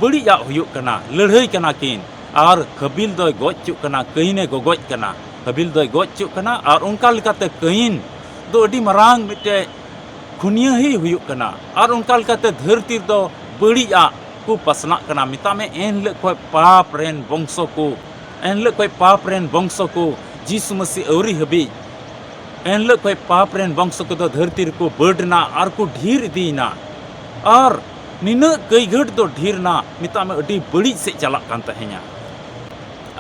ᱵᱟᱹᱲᱤᱡᱟᱜ ᱦᱩᱭᱩᱜ ᱠᱟᱱᱟ, ᱞᱟᱹᱲᱦᱟᱹᱭ ᱠᱟᱱᱟ ᱠᱤᱱ᱾ ᱟᱨ ᱦᱟᱹᱵᱤᱞ ᱫᱚᱭ ᱜᱚᱡ ᱦᱚᱪᱚᱜ ᱠᱟᱱᱟ, ᱠᱟᱹᱭᱤᱱᱮ ᱜᱚᱜᱚᱡ ᱠᱟᱱᱟ, ᱦᱟᱹᱵᱤᱞ ᱫᱚᱭ ᱜᱚᱡ ᱦᱚᱪᱚᱜ ᱠᱟᱱᱟ᱾ ᱟᱨ ᱚᱱᱠᱟ ᱞᱮᱠᱟᱛᱮ ᱠᱟᱹᱭᱤᱱ ᱫᱚ ᱟᱹᱰᱤ ᱢᱟᱨᱟᱝ ᱢᱤᱫᱴᱮᱡ ᱠᱷᱩᱱᱭᱟᱹᱦᱤ ᱦᱩᱭᱩᱜ ᱠᱟᱱᱟ᱾ ᱟᱨ ᱚᱱᱠᱟ ᱞᱮᱠᱟᱛᱮ ᱫᱷᱟᱹᱨᱛᱤ ᱨᱮᱫᱚ ᱵᱟᱹᱲᱤᱡᱟᱜ ᱠᱚ ᱯᱟᱥᱱᱟᱜ ᱠᱟᱱᱟ᱾ ᱢᱮᱛᱟᱜ ᱢᱮ, ᱮᱱ ᱦᱤᱞᱳᱜ ᱠᱷᱚᱡ ᱯᱟᱯ ᱨᱮᱱ ᱵᱚᱝᱥᱚ ᱠᱚ, ᱮᱱ ᱦᱤᱞᱳᱜ ᱠᱷᱚᱡ ᱯᱟᱯ ᱨᱮᱱ ᱵᱚᱝᱥᱚ ᱠᱚ ᱡᱤᱥᱩ ᱢᱟᱹᱥᱤ ᱟᱹᱣᱨᱤ ᱦᱟᱹᱵᱤᱡ, ᱮᱱ ᱦᱤᱞᱳᱜ ᱠᱷᱚᱡ ᱯᱟᱯ ᱨᱮᱱ ᱵᱚᱝᱥᱚ ᱠᱚᱫᱚ ᱫᱷᱟᱹᱨᱛᱤ ᱨᱮᱠᱚ ᱵᱟᱹᱰ ᱮᱱᱟ ᱟᱨ ᱠᱚ ᱰᱷᱮᱨ ᱤᱫᱤᱭᱮᱱᱟ᱾ ᱟᱨ ᱱᱤᱱᱟᱹᱜ ᱠᱟᱹᱭᱜᱷᱟᱹᱴ ᱫᱚ ᱰᱷᱮᱨ ᱱᱟ, ᱢᱮᱛᱟᱜ ᱢᱮ ᱟᱹᱰᱤ ᱵᱟᱹᱲᱤᱡ ᱥᱮᱫ ᱪᱟᱞᱟᱜ ᱠᱟᱱ ᱛᱟᱦᱮᱸᱭᱟ᱾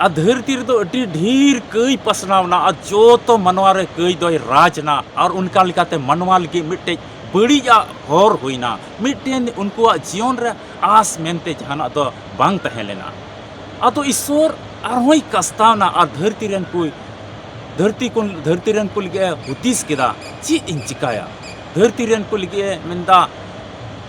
ᱟᱨ ᱫᱷᱟᱹᱨᱛᱤ ᱨᱮᱫᱚ ᱟᱹᱰᱤ ᱰᱷᱮᱨ ᱠᱟᱹᱭ ᱯᱟᱥᱱᱟᱣ ᱮᱱᱟ, ᱟᱨ ᱡᱚᱛᱚ ᱢᱟᱱᱣᱟ ᱨᱮ ᱠᱟᱹᱭ ᱫᱚᱭ ᱨᱟᱡᱽ ᱮᱱᱟ᱾ ᱟᱨ ᱚᱱᱠᱟ ᱞᱮᱠᱟᱛᱮ ᱢᱟᱱᱣᱟ ᱞᱟᱹᱜᱤᱫ ᱢᱤᱫᱴᱮᱡ ᱵᱟᱹᱲᱤᱡᱟᱜ ᱦᱚᱨ ᱦᱩᱭᱱᱟ, ᱢᱤᱫᱴᱮᱱ ᱩᱱᱠᱩᱣᱟᱜ ᱡᱤᱭᱚᱱ ᱨᱮ ᱟᱸᱥ ᱢᱮᱱᱛᱮ ᱡᱟᱦᱟᱱᱟᱜ ᱫᱚ ᱵᱟᱝ ᱛᱟᱦᱮᱸ ᱞᱮᱱᱟ᱾ ᱟᱫᱚ ᱤᱥᱥᱚᱨ ᱟᱨᱦᱚᱸᱭ ᱠᱟᱥᱛᱟᱣᱱᱟ ᱟᱨ ᱫᱷᱟᱹᱨᱛᱤ ᱨᱮᱱ ᱠᱚ, ᱫᱷᱟᱹᱨᱛᱤ ᱠᱚ, ᱫᱷᱟᱹᱨᱛᱤ ᱨᱮᱱ ᱠᱚ ᱞᱟᱹᱜᱤᱫ ᱮ ᱦᱩᱫᱤᱥ ᱠᱮᱫᱟ, ᱪᱮᱫ ᱤᱧ ᱪᱤᱠᱟᱭᱟ? ᱫᱷᱟᱹᱨᱛᱤ ᱨᱮᱱ ᱠᱚ ᱞᱟᱹᱜᱤᱫ ᱮ ᱢᱮᱱᱫᱟ,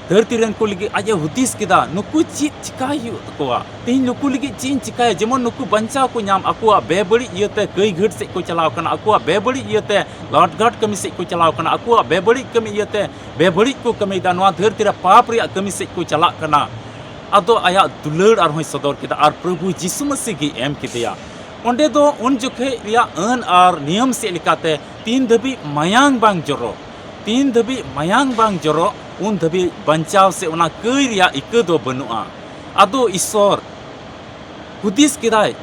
ᱫᱷᱟᱹᱨᱛᱤ ᱨᱮᱱ ᱠᱚ ᱞᱟᱹᱜᱤᱫ ᱟᱡ ᱮ ᱦᱩᱫᱤᱥ ᱠᱮᱫᱟ, ᱱᱩᱠᱩ ᱪᱮᱫ ᱪᱤᱠᱟᱭ ᱦᱩᱭᱩᱜ ᱛᱟᱠᱚᱣᱟ? ᱛᱮᱦᱮᱧ ᱱᱩᱠᱩ ᱞᱟᱹᱜᱤᱫ ᱪᱮᱫ ᱤᱧ ᱪᱤᱠᱟᱭᱟ? ᱡᱮᱢᱚᱱ ᱱᱩᱠᱩ ᱵᱟᱧᱪᱟᱣ ᱠᱚ ᱧᱟᱢ, ᱟᱠᱚᱣᱟᱜ ᱵᱮᱵᱟᱹᱲᱤᱡ ᱤᱭᱟᱹᱛᱮ ᱠᱟᱹᱭ ᱜᱷᱟᱹᱴ ᱥᱮᱫ ᱠᱚ ᱪᱟᱞᱟᱣ ᱠᱟᱱᱟ, ᱟᱠᱚᱣᱟᱜ ᱵᱮᱵᱟᱹᱲᱤᱡ ᱤᱭᱟᱹᱛᱮ ᱞᱟᱴᱜᱷᱟᱴ ᱠᱟᱹᱢᱤ ᱥᱮᱫ ᱠᱚ ᱪᱟᱞᱟᱣ ᱠᱟᱱᱟ, ᱟᱠᱚᱣᱟᱜ ᱵᱮᱵᱟᱹᱲᱤᱡ ᱠᱟᱹᱢᱤ ᱤᱭᱟᱹᱛᱮ ᱵᱮᱵᱟᱹᱲᱤᱡ ᱠᱚ ᱠᱟᱹᱢᱤᱭᱮᱫᱟ, ᱱᱚᱣᱟ ᱫᱷᱟᱹᱨᱛᱤ ᱨᱮ ᱯᱟᱯ ᱨᱮᱭᱟᱜ ᱠᱟᱹᱢᱤ ᱥᱮᱫ ᱠᱚ ᱪᱟᱞᱟᱜ ᱠᱟᱱᱟ᱾ ᱟᱫᱚ ᱟᱭᱟᱜ ᱫᱩᱞᱟᱹᱲ ᱟᱨᱦᱚᱸᱭ ᱥᱚᱫᱚᱨ ᱠᱮᱫᱟ ᱟᱨ ᱯᱨᱚᱵᱷᱩ ᱡᱤᱥᱩ ᱢᱟᱹᱥᱤ ᱜᱮ ᱮᱢ ᱠᱮᱫᱮᱭᱟ᱾ ᱚᱸᱰᱮ ᱫᱚ ᱩᱱ ᱡᱚᱠᱷᱮᱡ ᱨᱮᱭᱟᱜ ᱟᱹᱱ ᱟᱨ ᱱᱤᱭᱚᱢ ᱥᱮᱫ ᱞᱮᱠᱟᱛᱮ ᱛᱤᱱ ᱫᱷᱟᱹᱵᱤᱡ ᱢᱟᱭᱟᱝ ᱵᱟᱝ ᱡᱚᱨᱚ, ᱛᱤᱱ ᱫᱷᱟᱹᱵᱤᱡ ᱢᱟᱭᱟᱝ ᱵᱟᱝ ᱡᱚᱨᱚ, ᱩᱱ ᱫᱷᱟᱹᱵᱤᱡ ᱵᱟᱧᱪᱟᱣ ᱥᱮ ᱚᱱᱟ ᱠᱟᱹᱭ ᱨᱮᱭᱟᱜ ᱤᱠᱟᱹ ᱫᱚ ᱵᱟᱹᱱᱩᱜᱼᱟ᱾ ᱟᱫᱚ ᱤᱥᱥᱚᱨ ᱦᱩᱫᱤᱥ ᱠᱮᱫᱟᱭ,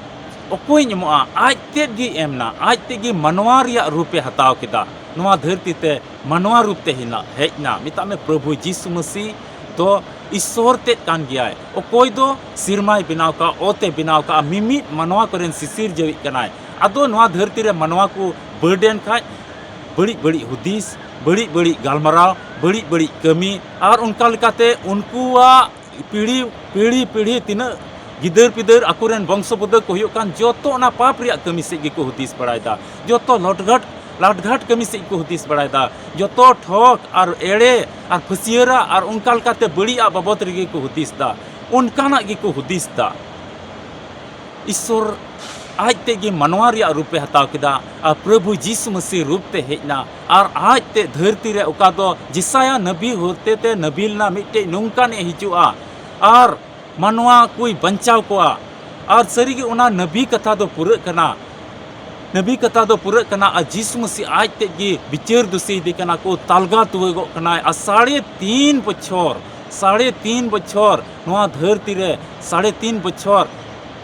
ᱚᱠᱚᱭᱤᱧ ᱮᱢᱚᱜᱼᱟ? ᱟᱡ ᱛᱮᱫ ᱜᱮ ᱮᱢ ᱮᱱᱟ, ᱟᱡ ᱛᱮᱫ ᱜᱮ ᱢᱟᱱᱣᱟ ᱨᱮᱭᱟᱜ ᱨᱩᱯ ᱮ ᱦᱟᱛᱟᱣ ᱠᱮᱫᱟ᱾ ᱱᱚᱣᱟ ᱫᱷᱟᱹᱨᱛᱤ ᱛᱮ ᱢᱟᱱᱣᱟ ᱨᱩᱯ ᱛᱮ ᱦᱮᱱᱟ-, ᱦᱮᱡ ᱮᱱᱟ᱾ ᱢᱮᱛᱟᱜ ᱢᱮ ᱯᱨᱚᱵᱷᱩ ᱡᱤᱥᱩ ᱢᱟᱹᱥᱤ ᱫᱚ ᱤᱥᱥᱚᱨ ᱛᱮᱫ ᱠᱟᱱ ᱜᱮᱭᱟᱭ᱾ ᱚᱠᱚᱭ ᱫᱚ ᱥᱮᱨᱢᱟᱭ ᱵᱮᱱᱟᱣ ᱠᱟᱜᱼᱟ, ᱚᱛ ᱮ ᱵᱮᱱᱟᱣ ᱠᱟᱜᱼᱟ, ᱢᱤᱢᱤᱫ ᱢᱟᱱᱣᱟ ᱠᱚᱨᱮᱱ ᱥᱤᱥᱤᱨ ᱡᱟᱹᱣᱤᱡ ᱠᱟᱱᱟᱭ᱾ ᱟᱫᱚ ᱱᱚᱣᱟ ᱫᱷᱟᱹᱨᱛᱤ ᱨᱮ ᱢᱟᱱᱣᱟ ᱠᱚ ᱵᱟᱹᱨᱰᱮᱱ ᱠᱷᱟᱡ, ᱵᱟᱹᱲᱤᱡ ᱵᱟᱹᱲᱤᱡ ᱦᱩᱫᱤᱥ, ᱵᱟᱹᱲᱤᱡ ᱵᱟᱹᱲᱤᱡ ᱜᱟᱞᱢᱟᱨᱟᱣ, ᱵᱟᱹᱲᱤᱡ ᱵᱟᱹᱲᱤᱡ ᱠᱟᱹᱢᱤ, ᱟᱨ ᱚᱱᱠᱟ ᱞᱮᱠᱟᱛᱮ ᱩᱱᱠᱩᱣᱟᱜ ᱯᱤᱲᱦᱤ, ᱯᱤᱲᱦᱤ, ᱯᱤᱲᱦᱤ ᱛᱤᱱᱟᱹᱜ ᱜᱤᱫᱟᱹᱨ ᱯᱤᱫᱟᱹᱨ ᱟᱠᱚᱨᱮᱱ ᱵᱚᱝᱥᱚ ᱵᱩᱫᱟᱹ ᱠᱚ ᱦᱩᱭᱩᱜ ᱠᱟᱱ, ᱡᱚᱛᱚ ᱚᱱᱟ ᱯᱟᱯ ᱨᱮᱭᱟᱜ ᱠᱟᱹᱢᱤ ᱥᱮᱫ ᱜᱮᱠᱚ ᱦᱩᱫᱤᱥ ᱵᱟᱲᱟᱭᱮᱫᱟ, ᱡᱚᱛᱚ ᱞᱚᱴᱜᱷᱟᱴ, ᱞᱟᱴᱜᱷᱟᱴ ᱠᱟᱹᱢᱤ ᱥᱮᱫ ᱠᱚ ᱦᱩᱫᱤᱥ ᱵᱟᱲᱟᱭᱮᱫᱟ, ᱡᱚᱛᱚ ᱴᱷᱚᱠ ᱟᱨ ᱮᱲᱮ ᱟᱨ ᱯᱷᱟᱹᱥᱭᱟᱹᱨᱟᱜ ᱟᱨ ᱚᱱᱠᱟ ᱞᱮᱠᱟᱛᱮ ᱵᱟᱹᱲᱤᱡᱟᱜ ᱵᱟᱵᱚᱫ ᱨᱮᱜᱮ ᱠᱚ ᱦᱩᱫᱤᱥ ᱮᱫᱟ, ᱚᱱᱠᱟᱱᱟᱜ ᱜᱮᱠᱚ ᱦᱩᱫᱤᱥ ᱮᱫᱟ᱾ ᱤᱥᱥᱚᱨ ᱟᱡ ᱛᱮᱫ ᱜᱮ ᱢᱟᱱᱣᱟ ᱨᱮᱭᱟᱜ ᱨᱩᱯ ᱮ ᱦᱟᱛᱟᱣ ᱠᱮᱫᱟ ᱟᱨ ᱯᱨᱚᱵᱷᱩ ᱡᱤᱥᱩ ᱢᱟᱹᱥᱤ ᱨᱩᱯ ᱛᱮ ᱦᱮᱡ ᱮᱱᱟ᱾ ᱟᱨ ᱟᱡ ᱛᱮᱫ ᱫᱷᱟᱹᱨᱛᱤ ᱨᱮ ᱚᱠᱟ ᱫᱚ ᱡᱮᱥᱟᱭᱟ ᱱᱟᱵᱤ ᱦᱚᱛᱮᱛᱮ ᱱᱟᱵᱤ ᱞᱮᱱᱟ, ᱢᱤᱫᱴᱮᱡ ᱱᱚᱝᱠᱟᱱ ᱮ ᱦᱤᱡᱩᱜᱼᱟ ᱟᱨ ᱢᱟᱱᱣᱟ ᱠᱚᱭ ᱵᱟᱧᱪᱟᱣ ᱠᱚᱣᱟ᱾ ᱟᱨ ᱥᱟᱹᱨᱤᱜᱮ ᱚᱱᱟ ᱱᱟᱵᱤ ᱠᱟᱛᱷᱟ ᱫᱚ ᱯᱩᱨᱟᱹᱜ ᱠᱟᱱᱟ᱾ ᱱᱟᱵᱤ ᱠᱟᱛᱷᱟ ᱫᱚ ᱯᱩᱨᱟᱹᱜ ᱠᱟᱱᱟ ᱟᱨ ᱡᱤᱥᱩ ᱢᱟᱹᱥᱤ ᱟᱡ ᱛᱮᱫ ᱜᱮ ᱵᱤᱪᱟᱹᱨ ᱫᱩᱥᱤ ᱤᱫᱤ ᱠᱟᱱᱟ ᱠᱚ, ᱛᱟᱞᱜᱟ ᱛᱩᱣᱟᱹᱜᱚᱜ ᱠᱟᱱᱟᱭ᱾ ᱟᱨ ᱥᱟᱲᱮ ᱛᱤᱱ ᱵᱚᱪᱷᱚᱨ, ᱥᱟᱲᱮ ᱛᱤᱱ ᱵᱚᱪᱷᱚᱨ ᱱᱚᱣᱟ ᱫᱷᱟᱹᱨᱛᱤ ᱨᱮ ᱥᱟᱲᱮ ᱛᱤᱱ ᱵᱚᱪᱷᱚᱨ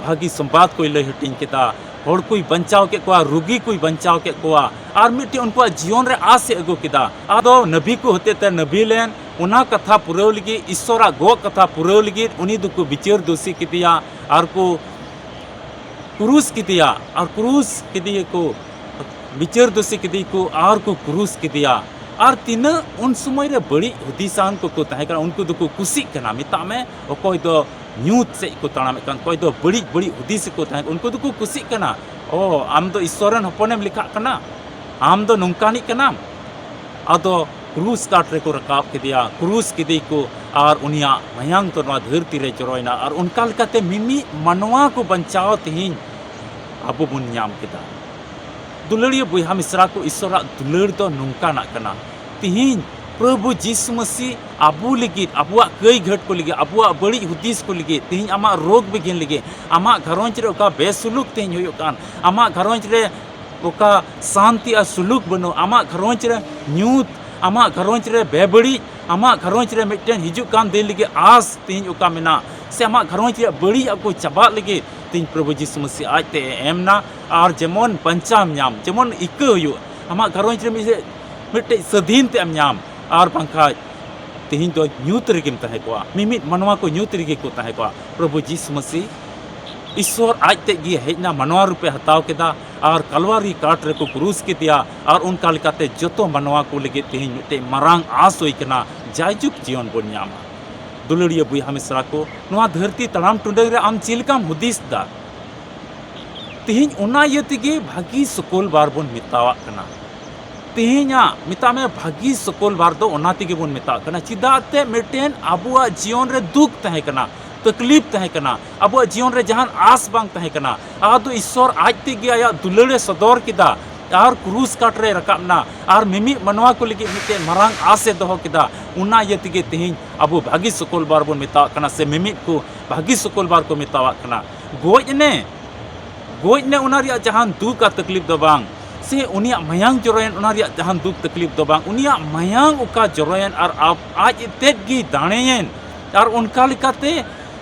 ᱵᱷᱟᱹᱜᱤ ᱥᱚᱢᱵᱟᱫ ᱠᱚᱭ ᱞᱟᱹᱭ ᱦᱟᱹᱴᱤᱧ ᱠᱮᱫᱟ᱾ ᱦᱚᱲ ᱠᱚᱭ ᱵᱟᱧᱪᱟᱣ ᱠᱮᱫ ᱠᱚᱣᱟ, ᱨᱩᱜᱤ ᱠᱚᱭ ᱵᱟᱧᱪᱟᱣ ᱠᱮᱫ ᱠᱚᱣᱟ, ᱟᱨ ᱢᱤᱫᱴᱮᱱ ᱩᱱᱠᱩᱣᱟᱜ ᱡᱤᱭᱚᱱ ᱨᱮ ᱟᱥ ᱮ ᱟᱹᱜᱩ ᱠᱮᱫᱟ᱾ ᱟᱫᱚ ᱱᱟᱵᱤ ᱠᱚ ᱦᱚᱛᱮᱛᱮ ᱱᱟᱵᱤ ᱞᱮᱱ, ᱚᱱᱟ ᱠᱟᱛᱷᱟ ᱯᱩᱨᱟᱹᱣ ᱞᱟᱹᱜᱤᱫ, ᱤᱥᱥᱚᱨᱟᱜ ᱜᱚᱜ ᱠᱟᱛᱷᱟ ᱯᱩᱨᱟᱹᱣ ᱞᱟᱹᱜᱤᱫ ᱩᱱᱤ ᱫᱚᱠᱚ ᱵᱤᱪᱟᱹᱨ ᱫᱳᱥᱤ ᱠᱮᱫᱮᱭᱟ ᱟᱨ ᱠᱚ ᱠᱨᱩᱥ ᱠᱮᱫᱮᱭᱟ, ᱟᱨ ᱠᱨᱩᱥ ᱠᱮᱫᱮᱭᱟᱠᱚ, ᱵᱤᱪᱟᱹᱨ ᱫᱳᱥᱤ ᱠᱮᱫᱮᱭᱟᱠᱚ ᱟᱨ ᱠᱚ ᱠᱨᱩᱥ ᱠᱮᱫᱮᱭᱟ᱾ ᱟᱨ ᱛᱤᱱᱟᱹᱜ ᱩᱱ ᱥᱚᱢᱚᱭ ᱨᱮ ᱵᱟᱹᱲᱤᱡ ᱦᱩᱫᱤᱥᱟᱱ ᱠᱚᱠᱚ ᱛᱟᱦᱮᱸ ᱠᱟᱱᱟ, ᱩᱱᱠᱩ ᱫᱚᱠᱚ ᱠᱩᱥᱤᱜ ᱠᱟᱱᱟ᱾ ᱢᱮᱛᱟᱜ ᱢᱮ, ᱚᱠᱚᱭ ᱫᱚ ᱧᱩᱛ ᱥᱮᱫ ᱠᱚ ᱛᱟᱲᱟᱢᱮᱫ ᱠᱟᱱ, ᱚᱠᱚᱭ ᱫᱚ ᱵᱟᱹᱲᱤᱡ ᱵᱟᱹᱲᱤᱡ ᱦᱩᱫᱤᱥ ᱠᱚ ᱛᱟᱦᱮᱸ ᱠᱟᱱᱟ, ᱩᱱᱠᱩ ᱫᱚᱠᱚ ᱠᱩᱥᱤᱜ ᱠᱟᱱᱟ, "ᱚ, ᱟᱢ ᱫᱚ ᱤᱥᱥᱚᱨ ᱨᱮᱱ ᱦᱚᱯᱚᱱᱮᱢ ᱞᱮᱠᱷᱟᱜ ᱠᱟᱱᱟ, ᱟᱢ ᱫᱚ ᱱᱚᱝᱠᱟᱱᱤᱡ ᱠᱟᱱᱟᱢ?" ᱟᱫᱚ ᱠᱨᱩᱥ ᱠᱟᱴ ᱨᱮᱠᱚ ᱨᱟᱠᱟᱵ ᱠᱮᱫᱮᱭᱟ, ᱠᱨᱩᱥ ᱠᱮᱫᱮᱭᱟᱠᱚ, ᱟᱨ ᱩᱱᱤᱭᱟᱜ ᱢᱟᱭᱟᱝ ᱫᱚ ᱱᱚᱣᱟ ᱫᱷᱟᱹᱨᱛᱤ ᱨᱮ ᱡᱚᱨᱚᱭᱮᱱᱟ᱾ ᱟᱨ ᱚᱱᱠᱟ ᱞᱮᱠᱟᱛᱮ ᱢᱤᱢᱤᱫ ᱢᱟᱱᱣᱟ ᱠᱚ ᱵᱟᱧᱪᱟᱣ ᱛᱮᱦᱮᱧ ᱟᱵᱚ ᱵᱚᱱ ᱧᱟᱢ ᱠᱮᱫᱟ᱾ ᱫᱩᱞᱟᱹᱲᱤᱭᱟᱹ ᱵᱚᱭᱦᱟ ᱢᱤᱥᱨᱟ ᱠᱚ, ᱤᱥᱥᱚᱨᱟᱜ ᱫᱩᱞᱟᱹᱲ ᱫᱚ ᱱᱚᱝᱠᱟᱱᱟᱜ ᱠᱟᱱᱟ᱾ ᱛᱤᱦᱤᱧ ᱯᱨᱚᱵᱷᱩ ᱡᱤᱥᱩ ᱢᱟᱹᱥᱤ ᱟᱵᱚ ᱞᱟᱹᱜᱤᱫ, ᱟᱵᱚᱣᱟᱜ ᱠᱟᱹᱭ ᱜᱷᱟᱹᱴ ᱠᱚ ᱞᱟᱹᱜᱤᱫ, ᱟᱵᱚᱣᱟᱜ ᱵᱟᱹᱲᱤᱡ ᱦᱩᱫᱤᱥ ᱠᱚ ᱞᱟᱹᱜᱤᱫ, ᱛᱤᱦᱤᱧ ᱟᱢᱟᱜ ᱨᱳᱜᱽ ᱵᱤᱜᱷᱤᱱ ᱞᱟᱹᱜᱤᱫ, ᱟᱢᱟᱜ ᱜᱷᱟᱨᱚᱸᱡᱽ ᱨᱮ ᱚᱠᱟ ᱵᱮᱥᱩᱞᱩᱠ ᱛᱤᱦᱤᱧ ᱦᱩᱭᱩᱜ ᱠᱟᱱ, ᱟᱢᱟᱜ ᱜᱷᱟᱨᱚᱸᱡᱽ ᱨᱮ ᱚᱠᱟ ᱥᱟᱱᱛᱤ ᱟᱨ ᱥᱩᱞᱩᱠ ᱵᱟᱹᱱᱩᱜ, ᱟᱢᱟᱜ ᱜᱷᱟᱨᱚᱸᱡᱽ ᱨᱮ ᱧᱩᱛ, ᱟᱢᱟᱜ ᱜᱷᱟᱨᱚᱸᱡᱽ ᱨᱮ ᱵᱮᱵᱟᱹᱲᱤᱡ, ᱟᱢᱟᱜ ᱜᱷᱟᱨᱚᱸᱡᱽ ᱨᱮ ᱢᱤᱫᱴᱮᱱ ᱦᱤᱡᱩᱜ ᱠᱟᱱ ᱫᱤᱱ ᱞᱟᱹᱜᱤᱫ ᱟᱥ ᱛᱤᱦᱤᱧ ᱚᱠᱟ ᱢᱮᱱᱟᱜ, ᱥᱮ ᱟᱢᱟᱜ ᱜᱷᱟᱨᱚᱸᱡᱽ ᱨᱮᱭᱟᱜ ᱵᱟᱹᱲᱤᱡ ᱟᱜ ᱠᱚ ᱪᱟᱵᱟᱜ ᱞᱟᱹᱜᱤᱫ ᱛᱤᱦᱤᱧ ᱯᱨᱚᱵᱷᱩ ᱡᱤᱥᱩ ᱢᱟᱹᱥᱤ ᱟᱡ ᱛᱮ ᱮ ᱮᱢ ᱱᱟ᱾ ᱟᱨ ᱡᱮᱢᱚᱱ ᱵᱟᱧᱪᱟᱣ ᱧᱟᱢ, ᱡᱮᱢᱚᱱ ᱤᱠᱟᱹ ᱦᱩᱭᱩᱜ, ᱟᱢᱟᱜ ᱜᱷᱟᱨᱚᱸᱡᱽ ᱨᱮ ᱢᱤᱫᱴᱮᱡ, ᱢᱤᱫᱴᱮᱡ ᱥᱟᱹᱫᱷᱤᱱ ᱛᱮ ᱮᱢ ᱧᱟᱢ, ᱟᱨ ᱵᱟᱝᱠᱷᱟᱡ ᱛᱤᱦᱤᱧ ᱫᱚ ᱧᱩᱛ ᱨᱮᱜᱮᱢ ᱛᱟᱦᱮᱸ ᱠᱚᱜᱼᱟ᱾ ᱢᱤᱢᱤᱫ ᱢᱟᱱᱣᱟ ᱠᱚ ᱧᱩᱛ ᱨᱮᱜᱮ ᱠᱚ ᱛᱟᱦᱮᱸ ᱠᱚᱜᱼᱟ᱾ ᱯᱨᱚᱵᱷᱩ ᱡᱤᱥᱩ ᱢᱟᱹᱥᱤ ᱤᱥᱥᱚᱨ ᱟᱡ ᱛᱮᱫ ᱜᱮ ᱦᱮᱡ ᱮᱱᱟ, ᱢᱟᱱᱣᱟ ᱨᱩᱯᱮ ᱦᱟᱛᱟᱣ ᱠᱮᱫᱟ ᱟᱨ ᱠᱟᱞᱣᱟᱨᱤ ᱠᱟᱴ ᱨᱮᱠᱚ ᱠᱨᱩᱥ ᱠᱮᱫᱮᱭᱟ᱾ ᱟᱨ ᱚᱱᱠᱟ ᱞᱮᱠᱟᱛᱮ ᱡᱚᱛᱚ ᱢᱟᱱᱣᱟ ᱠᱚ ᱞᱟᱹᱜᱤᱫ ᱛᱮᱦᱮᱧ ᱢᱤᱫᱴᱮᱡ ᱢᱟᱨᱟᱝ ᱟᱸᱥ ᱦᱩᱭ ᱠᱟᱱᱟ, ᱡᱟᱭᱡᱩᱜᱽ ᱡᱤᱭᱚᱱ ᱵᱚᱱ ᱧᱟᱢᱟ᱾ ᱫᱩᱞᱟᱹᱲᱤᱭᱟᱹ ᱵᱚᱭᱦᱟ ᱢᱤᱥᱨᱟ ᱠᱚ, ᱱᱚᱣᱟ ᱫᱷᱟᱹᱨᱛᱤ ᱛᱟᱲᱟᱢ ᱴᱩᱰᱟᱹᱝ ᱨᱮ ᱟᱢ ᱪᱮᱫ ᱞᱮᱠᱟᱢ ᱦᱩᱫᱤᱥ ᱫᱟ? ᱛᱮᱦᱮᱧ ᱚᱱᱟ ᱤᱭᱟᱹ ᱛᱮᱜᱮ ᱵᱷᱟᱹᱜᱤ ᱥᱩᱠᱚᱞᱵᱟᱨ ᱵᱚᱱ ᱢᱮᱛᱟᱣᱟᱜ ᱠᱟᱱᱟ᱾ ᱛᱮᱦᱮᱧᱟᱜ ᱢᱮᱛᱟᱜ ᱢᱮ ᱵᱷᱟᱹᱜᱤ ᱥᱩᱠᱚᱞᱵᱟᱨ ᱫᱚ ᱚᱱᱟ ᱛᱮᱜᱮ ᱵᱚᱱ ᱢᱮᱛᱟᱜ ᱠᱟᱱᱟ᱾ ᱪᱮᱫᱟᱜ ᱛᱮ ᱢᱤᱫᱴᱮᱱ ᱟᱵᱚᱣᱟᱜ ᱡᱤᱭᱚᱱ ᱨᱮ ᱫᱩᱠ ᱛᱟᱦᱮᱸ ᱠᱟᱱᱟ, ᱛᱟᱠᱞᱤᱯ ᱛᱟᱦᱮᱸ ᱠᱟᱱᱟ, ᱟᱵᱚᱣᱟᱜ ᱡᱤᱭᱚᱱ ᱨᱮ ᱡᱟᱦᱟᱱ ᱟᱸᱥ ᱵᱟᱝ ᱛᱟᱦᱮᱸ ᱠᱟᱱᱟ᱾ ᱟᱫᱚ ᱤᱥᱥᱚᱨ ᱟᱡ ᱛᱮᱜᱮ ᱟᱭᱟᱜ ᱫᱩᱞᱟᱹᱲ ᱮ ᱥᱚᱫᱚᱨ ᱠᱮᱫᱟ ᱟᱨ ᱠᱨᱩᱥ ᱠᱟᱴ ᱨᱮ ᱨᱟᱠᱟᱵ ᱮᱱᱟ ᱟᱨ ᱢᱤᱢᱤᱫ ᱢᱟᱱᱣᱟ ᱠᱚ ᱞᱟᱹᱜᱤᱫ ᱢᱤᱫᱴᱮᱱ ᱢᱟᱨᱟᱝ ᱟᱸᱥ ᱮ ᱫᱚᱦᱚ ᱠᱮᱫᱟ᱾ ᱚᱱᱟ ᱤᱭᱟᱹ ᱛᱮᱜᱮ ᱛᱮᱦᱮᱧ ᱟᱵᱚ ᱵᱷᱟᱹᱜᱤ ᱥᱩᱠᱚᱞᱵᱟᱨ ᱵᱚᱱ ᱢᱮᱛᱟᱣᱟᱜ ᱠᱟᱱᱟ, ᱥᱮ ᱢᱤᱢᱤᱫ ᱠᱚ ᱵᱷᱟᱹᱜᱤ ᱥᱩᱠᱚᱞᱵᱟᱨ ᱠᱚ ᱢᱮᱛᱟᱣᱟᱜ ᱠᱟᱱᱟ᱾ ᱜᱚᱡ ᱮᱱᱮ, ᱜᱚᱡ ᱮᱱᱮ, ᱚᱱᱟ ᱨᱮᱭᱟᱜ ᱡᱟᱦᱟᱱ ᱫᱩᱠ ᱟᱨ ᱛᱟᱠᱞᱤᱯ ᱫᱚ ᱵᱟᱝ, ᱥᱮ ᱩᱱᱤᱭᱟᱜ ᱢᱟᱭᱟᱝ ᱡᱚᱨᱚᱭᱮᱱ, ᱚᱱᱟ ᱨᱮᱭᱟᱜ ᱡᱟᱦᱟᱱ ᱫᱩᱠ ᱛᱟᱠᱞᱤᱯ ᱫᱚ ᱵᱟᱝ᱾ ᱩᱱᱤᱭᱟᱜ ᱢᱟᱭᱟᱝ ᱚᱠᱟ ᱡᱚᱨᱚᱭᱮᱱ ᱟᱨ ᱟᱵ-, ᱟᱡ ᱛᱮᱫ ᱜᱮ ᱫᱟᱲᱮᱭᱮᱱ, ᱟᱨ ᱚᱱᱠᱟ ᱞᱮᱠᱟᱛᱮ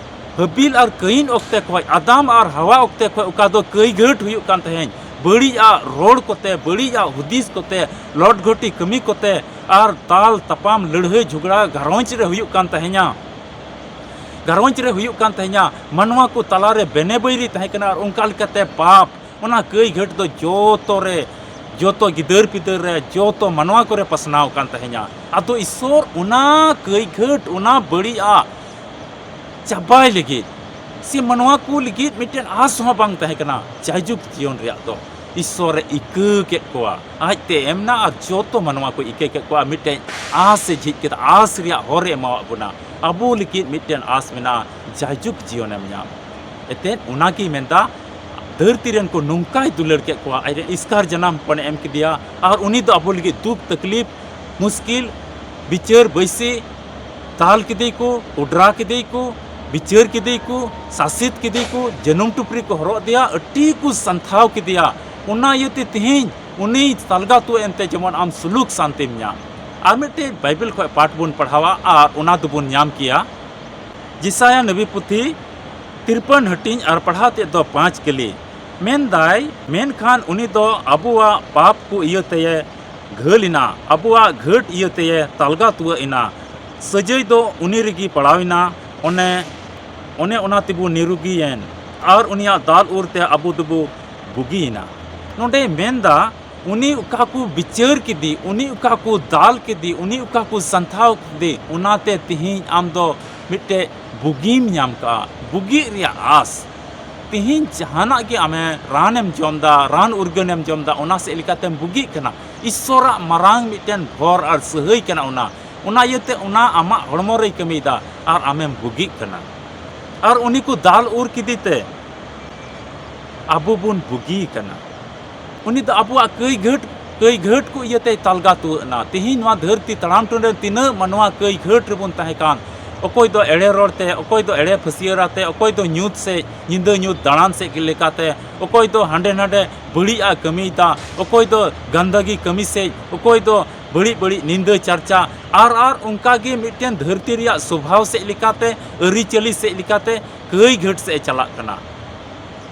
ᱦᱟᱹᱵᱤᱞ ᱟᱨ ᱠᱟᱹᱭᱤᱱ ᱚᱠᱛᱮ ᱠᱷᱚᱱ, ᱟᱫᱟᱢ ᱟᱨ ᱦᱟᱣᱟ ᱚᱠᱛᱮ ᱠᱷᱚᱱ, ᱚᱠᱟ ᱫᱚ ᱠᱟᱹᱭ ᱜᱷᱟᱹᱴ ᱦᱩᱭᱩᱜ ᱠᱟᱱ ᱛᱟᱦᱮᱸᱫ, ᱵᱟᱹᱲᱤᱡᱟᱜ ᱨᱚᱲ ᱠᱚᱛᱮ, ᱵᱟᱹᱲᱤᱡᱟᱜ ᱦᱩᱫᱤᱥ ᱠᱚᱛᱮ, ᱞᱚᱴᱜᱷᱚᱴᱤ ᱠᱟᱹᱢᱤ ᱠᱚᱛᱮ ᱟᱨ ᱫᱟᱞ ᱛᱟᱯᱟᱢ ᱞᱟᱹᱲᱦᱟᱹᱭ ᱡᱷᱚᱜᱽᱲᱟ ᱜᱷᱟᱨᱚᱸᱡᱽ ᱨᱮ ᱦᱩᱭᱩᱜ ᱠᱟᱱ ᱛᱟᱦᱮᱸᱧᱟ᱾ ᱜᱷᱟᱨᱚᱸᱡᱽ ᱨᱮ ᱦᱩᱭᱩᱜ ᱠᱟᱱ ᱛᱟᱦᱮᱸᱧᱟ, ᱢᱟᱱᱣᱟ ᱠᱚ ᱛᱟᱞᱟᱨᱮ ᱵᱮᱱᱮ ᱵᱟᱹᱭᱨᱤ ᱛᱟᱦᱮᱸ ᱠᱟᱱᱟ ᱟᱨ ᱚᱱᱠᱟ ᱞᱮᱠᱟᱛᱮ ᱯᱟᱯ, ᱚᱱᱟ ᱠᱟᱹᱭ ᱜᱷᱟᱹᱴ ᱫᱚ ᱡᱚᱛᱚ ᱨᱮ, ᱡᱚᱛᱚ ᱜᱤᱫᱟᱹᱨ ᱯᱤᱫᱟᱹᱨ ᱨᱮ, ᱡᱚᱛᱚ ᱢᱟᱱᱣᱟ ᱠᱚᱨᱮ ᱯᱟᱥᱱᱟᱣ ᱠᱟᱱ ᱛᱟᱦᱮᱸᱧᱟ᱾ ᱟᱫᱚ ᱤᱥᱥᱚᱨ ᱚᱱᱟ ᱠᱟᱹᱭ ᱜᱷᱟᱹᱴ, ᱚᱱᱟ ᱵᱟᱹᱲᱤᱡᱟᱜ ᱪᱟᱵᱟᱭ ᱞᱟᱹᱜᱤᱫ ᱥᱮ ᱢᱟᱱᱣᱟ ᱠᱚ ᱞᱟᱹᱜᱤᱫ ᱢᱤᱫᱴᱮᱱ ᱟᱥ ᱦᱚᱸ ᱵᱟᱝ ᱛᱟᱦᱮᱸ ᱠᱟᱱᱟ ᱡᱟᱭᱡᱩᱜᱽ ᱡᱤᱭᱚᱱ ᱨᱮᱭᱟᱜ ᱫᱚ᱾ ᱤᱥᱥᱚᱨᱮ ᱤᱠᱟᱹ ᱠᱮᱫ ᱠᱚᱣᱟ, ᱟᱡᱛᱮ ᱮᱢ ᱮᱱᱟ ᱟᱨ ᱡᱚᱛᱚ ᱢᱟᱱᱣᱟ ᱠᱚ ᱤᱠᱟᱹ ᱠᱮᱫ ᱠᱚᱣᱟ᱾ ᱢᱤᱫᱴᱮᱱ ᱟᱥ ᱮ ᱡᱷᱤᱡ ᱠᱮᱫᱟ, ᱟᱥ ᱨᱮᱭᱟᱜ ᱦᱚᱨ ᱮ ᱮᱢᱟᱣᱟᱫ ᱵᱚᱱᱟ᱾ ᱟᱵᱚ ᱞᱟᱹᱜᱤᱫ ᱢᱤᱫᱴᱮᱱ ᱟᱥ ᱢᱮᱱᱟᱜᱼᱟ, ᱡᱟᱭᱡᱩᱜᱽ ᱡᱤᱭᱚᱱᱮᱢ ᱧᱟᱢ᱾ ᱮᱛᱮᱫ ᱚᱱᱟᱜᱮᱭ ᱢᱮᱱᱫᱟ, ᱫᱷᱟᱹᱨᱛᱤ ᱨᱮᱱ ᱠᱚ ᱱᱚᱝᱠᱟᱭ ᱫᱩᱞᱟᱹᱲ ᱠᱮᱫ ᱠᱚᱣᱟ, ᱟᱡᱨᱮᱱ ᱮᱥᱠᱟᱨ ᱡᱟᱱᱟᱢ ᱦᱚᱯᱚᱱᱮ ᱮᱢ ᱠᱮᱫᱮᱭᱟ᱾ ᱟᱨ ᱩᱱᱤ ᱫᱚ ᱟᱵᱚ ᱞᱟᱹᱜᱤᱫ ᱫᱩᱠ ᱛᱟᱠᱞᱤᱯ, ᱢᱩᱥᱠᱤᱞ, ᱵᱤᱪᱟᱹᱨ ᱵᱟᱹᱭᱥᱤ, ᱫᱟᱞ ᱠᱮᱫᱮᱭᱟᱠᱚ, ᱚᱰᱨᱟ ᱠᱮᱫᱮᱭᱟᱠᱚ, ᱵᱤᱪᱟᱹᱨ ᱠᱮᱫᱮᱭᱟᱠᱚ, ᱥᱟᱥᱮᱛ ᱠᱮᱫᱮᱭᱟᱠᱚ, ᱡᱟᱹᱱᱩᱢ ᱴᱩᱯᱨᱤ ᱠᱚ ᱦᱚᱨᱚᱜ ᱟᱫᱮᱭᱟ, ᱟᱹᱰᱤ ᱠᱚ ᱥᱟᱱᱛᱷᱟᱣ ᱠᱮᱫᱮᱭᱟ᱾ ᱚᱱᱟ ᱤᱭᱟᱹᱛᱮ ᱛᱮᱦᱮᱧ ᱩᱱᱤ ᱛᱟᱞᱜᱟ ᱛᱩᱣᱟᱹ ᱮᱱᱛᱮ ᱡᱮᱢᱚᱱ ᱟᱢ ᱥᱩᱞᱩᱠ ᱥᱟᱱᱛᱤᱢ ᱧᱟᱢ᱾ ᱟᱨ ᱢᱤᱫᱴᱮᱡ ᱵᱟᱭᱵᱮᱞ ᱠᱷᱚᱱ ᱯᱟᱴ ᱵᱚᱱ ᱯᱟᱲᱦᱟᱣᱟ ᱟᱨ ᱚᱱᱟ ᱫᱚᱵᱚᱱ ᱧᱟᱢ ᱠᱮᱭᱟ᱾ ᱡᱮᱥᱟᱭᱟ ᱱᱟᱵᱤ ᱯᱩᱛᱷᱤ ᱛᱤᱨᱯᱟᱹᱱ ᱦᱟᱹᱴᱤᱧ ᱟᱨ ᱯᱟᱲᱦᱟᱣ ᱛᱮᱫ ᱫᱚ ᱯᱟᱸᱪ ᱠᱟᱹᱞᱤ᱾ ᱢᱮᱱᱫᱟᱭ, ᱢᱮᱱᱠᱷᱟᱱ ᱩᱱᱤ ᱫᱚ ᱟᱵᱚᱣᱟᱜ ᱯᱟᱯ ᱠᱚ ᱤᱭᱟᱹᱛᱮᱭᱮ ᱜᱷᱟᱹᱞ ᱮᱱᱟ, ᱟᱵᱚᱣᱟᱜ ᱜᱷᱟᱹᱴ ᱤᱭᱟᱹᱛᱮᱭᱮ ᱛᱟᱞᱜᱟ ᱛᱩᱣᱟᱹ ᱮᱱᱟ᱾ ᱥᱟᱹᱡᱟᱹᱭ ᱫᱚ ᱩᱱᱤ ᱨᱮᱜᱮ ᱯᱟᱲᱟᱣ ᱮᱱᱟ᱾ ᱚᱱᱮ, ᱚᱱᱮ ᱚᱱᱟ ᱛᱮᱵᱚ ᱱᱤᱨᱩᱜᱤᱭᱮᱱ, ᱟᱨ ᱩᱱᱤᱭᱟᱜ ᱫᱟᱞ ᱩᱨ ᱛᱮ ᱟᱵᱚ ᱫᱚᱵᱚ ᱵᱩᱜᱤᱭᱮᱱᱟ᱾ ᱱᱚᱰᱮᱭ ᱢᱮᱱᱫᱟ, ᱩᱱᱤ ᱚᱠᱟ ᱠᱚ ᱵᱤᱪᱟᱹᱨ ᱠᱮᱫᱮ, ᱩᱱᱤ ᱚᱠᱟ ᱠᱚ ᱫᱟᱞ ᱠᱮᱫᱮ, ᱩᱱᱤ ᱚᱠᱟ ᱠᱚ ᱥᱟᱱᱛᱷᱟᱣ ᱠᱮᱫᱮ, ᱚᱱᱟᱛᱮ ᱛᱮᱦᱮᱧ ᱟᱢ ᱫᱚ ᱢᱤᱫᱴᱮᱡ ᱵᱩᱜᱤᱢ ᱧᱟᱢ ᱠᱟᱜᱼᱟ, ᱵᱩᱜᱤᱜ ᱨᱮᱭᱟᱜ ᱟᱥ᱾ ᱛᱮᱦᱮᱧ ᱡᱟᱦᱟᱱᱟᱜ ᱜᱮ ᱟᱢᱮ ᱨᱟᱱᱮᱢ ᱡᱚᱢ ᱮᱫᱟ, ᱨᱟᱱ ᱩᱨᱜᱟᱹᱱᱮᱢ ᱡᱚᱢ ᱮᱫᱟ, ᱚᱱᱟ ᱥᱮᱫ ᱞᱮᱠᱟᱛᱮᱢ ᱵᱩᱜᱤᱜ ᱠᱟᱱᱟ᱾ ᱤᱥᱥᱚᱨᱟᱜ ᱢᱟᱨᱟᱝ ᱢᱤᱫᱴᱮᱱ ᱵᱷᱚᱨ ᱟᱨ ᱥᱟᱹᱦᱟᱹᱭ ᱠᱟᱱᱟ ᱚᱱᱟ᱾ ᱚᱱᱟ ᱤᱭᱟᱹᱛᱮ ᱚᱱᱟ ᱟᱢᱟᱜ ᱦᱚᱲᱢᱚ ᱨᱮᱭ ᱠᱟᱹᱢᱤᱭᱮᱫᱟ ᱟᱨ ᱟᱢᱮᱢ ᱵᱩᱜᱤᱜ ᱠᱟᱱᱟ᱾ ᱟᱨ ᱩᱱᱤ ᱠᱚ ᱫᱟᱞ ᱩᱨ ᱠᱮᱫᱮ ᱛᱮ ᱟᱵᱚ ᱵᱚᱱ ᱵᱩᱜᱤ ᱠᱟᱱᱟ᱾ ᱩᱱᱤ ᱫᱚ ᱟᱵᱚᱣᱟᱜ ᱠᱟᱹᱭ ᱜᱷᱟᱹᱴ, ᱠᱟᱹᱭ ᱜᱷᱟᱹᱴ ᱠᱚ ᱤᱭᱟᱹᱛᱮᱭ ᱛᱟᱞᱜᱟ ᱛᱩᱣᱟᱹᱜ ᱮᱱᱟ᱾ ᱛᱮᱦᱮᱧ ᱱᱚᱣᱟ ᱫᱷᱟᱹᱨᱛᱤ ᱛᱟᱲᱟᱢ ᱴᱩᱰᱟᱹ ᱨᱮ ᱛᱤᱱᱟᱹᱜ ᱢᱟᱱᱣᱟ ᱠᱟᱹᱭ ᱜᱷᱟᱹᱴ ᱨᱮᱵᱚᱱ ᱛᱟᱦᱮᱸ ᱠᱟᱱ, ᱚᱠᱚᱭ ᱫᱚ ᱮᱲᱮ ᱨᱚᱲ ᱛᱮ, ᱚᱠᱚᱭ ᱫᱚ ᱮᱲᱮ ᱯᱷᱟᱹᱥᱭᱟᱹᱨᱟ ᱛᱮ, ᱚᱠᱚᱭ ᱫᱚ ᱧᱩᱛ ᱥᱮᱫ, ᱧᱤᱫᱟᱹ ᱧᱩᱛ ᱫᱟᱬᱟᱱ ᱥᱮᱫ ᱞᱮᱠᱟᱛᱮ, ᱚᱠᱚᱭ ᱫᱚ ᱦᱟᱸᱰᱮ ᱱᱟᱰᱮ ᱵᱟᱹᱲᱤᱡ ᱟᱜ ᱠᱟᱹᱢᱤᱭᱮᱫᱟ, ᱚᱠᱚᱭ ᱫᱚ ᱜᱟᱱᱫᱟᱜᱤ ᱠᱟᱹᱢᱤ ᱥᱮᱫ, ᱚᱠᱚᱭ ᱫᱚ ᱵᱟᱹᱲᱤᱡ ᱵᱟᱹᱲᱤᱡ ᱱᱤᱱᱫᱟᱹ ᱪᱟᱨᱪᱟ, ᱟᱨ ᱟᱨ ᱚᱱᱠᱟ ᱜᱮ ᱢᱤᱫᱴᱮᱱ ᱫᱷᱟᱹᱨᱛᱤ ᱨᱮᱭᱟᱜ ᱥᱚᱵᱷᱟᱣ ᱥᱮᱫ ᱞᱮᱠᱟᱛᱮ, ᱟᱹᱨᱤᱪᱟᱹᱞᱤ ᱥᱮᱫ ᱞᱮᱠᱟᱛᱮ ᱠᱟᱹᱭ ᱜᱷᱟᱹᱴ ᱥᱮᱫ ᱮ ᱪᱟᱞᱟᱜ ᱠᱟᱱᱟ᱾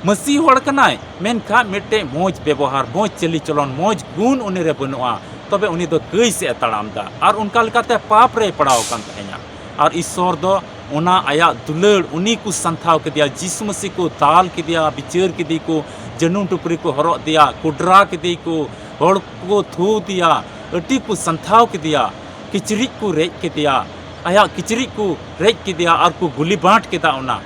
ᱢᱟᱹᱥᱤ ᱦᱚᱲ ᱠᱟᱱᱟᱭ, ᱢᱮᱱᱠᱷᱟᱱ ᱢᱤᱫᱴᱮᱡ ᱢᱚᱡᱽ ᱵᱮᱵᱚᱦᱟᱨ, ᱢᱚᱡᱽ ᱪᱟᱹᱞᱤ ᱪᱚᱞᱚᱱ, ᱢᱚᱡᱽ ᱜᱩᱱ ᱩᱱᱤ ᱨᱮ ᱵᱟᱹᱱᱩᱜᱼᱟ, ᱛᱚᱵᱮ ᱩᱱᱤ ᱫᱚ ᱠᱟᱹᱭ ᱥᱮᱫ ᱮ ᱛᱟᱲᱟᱢ ᱮᱫᱟ ᱟᱨ ᱚᱱᱠᱟ ᱞᱮᱠᱟᱛᱮ ᱯᱟᱯ ᱨᱮᱭ ᱯᱟᱲᱟᱣ ᱟᱠᱟᱱ ᱛᱟᱦᱮᱸᱱᱟ᱾ ᱟᱨ ᱤᱥᱥᱚᱨ ᱫᱚ ᱚᱱᱟ ᱟᱭᱟᱜ ᱫᱩᱞᱟᱹᱲ, ᱩᱱᱤ ᱠᱚ ᱥᱟᱱᱛᱷᱟᱣ ᱠᱮᱫᱮᱭᱟ, ᱡᱤᱥᱩ ᱢᱟᱹᱥᱤ ᱠᱚ ᱫᱟᱞ ᱠᱮᱫᱮᱭᱟ, ᱵᱤᱪᱟᱹᱨ ᱠᱮᱫᱮ ᱠᱚ, ᱡᱟᱹᱱᱩᱢ ᱴᱩᱯᱨᱤ ᱠᱚ ᱦᱚᱨᱚᱜ ᱟᱫᱮᱭᱟ, ᱠᱚᱰᱨᱟ ᱠᱮᱫᱮ ᱠᱚ, ᱦᱚᱲ ᱠᱚ ᱛᱷᱩ ᱟᱫᱮᱭᱟ, ᱟᱹᱰᱤ ᱠᱚ ᱥᱟᱱᱛᱷᱟᱣ ᱠᱮᱫᱮᱭᱟ, ᱠᱤᱪᱨᱤᱡ ᱠᱚ ᱨᱮᱡ ᱠᱮᱫᱮᱭᱟ, ᱟᱭᱟᱜ ᱠᱤᱪᱨᱤᱡ ᱠᱚ ᱨᱮᱡ ᱠᱮᱫᱮᱭᱟ ᱟᱨ ᱠᱚ ᱜᱩᱞᱤ ᱵᱟᱸᱴ ᱠᱮᱫᱟ ᱚᱱᱟ᱾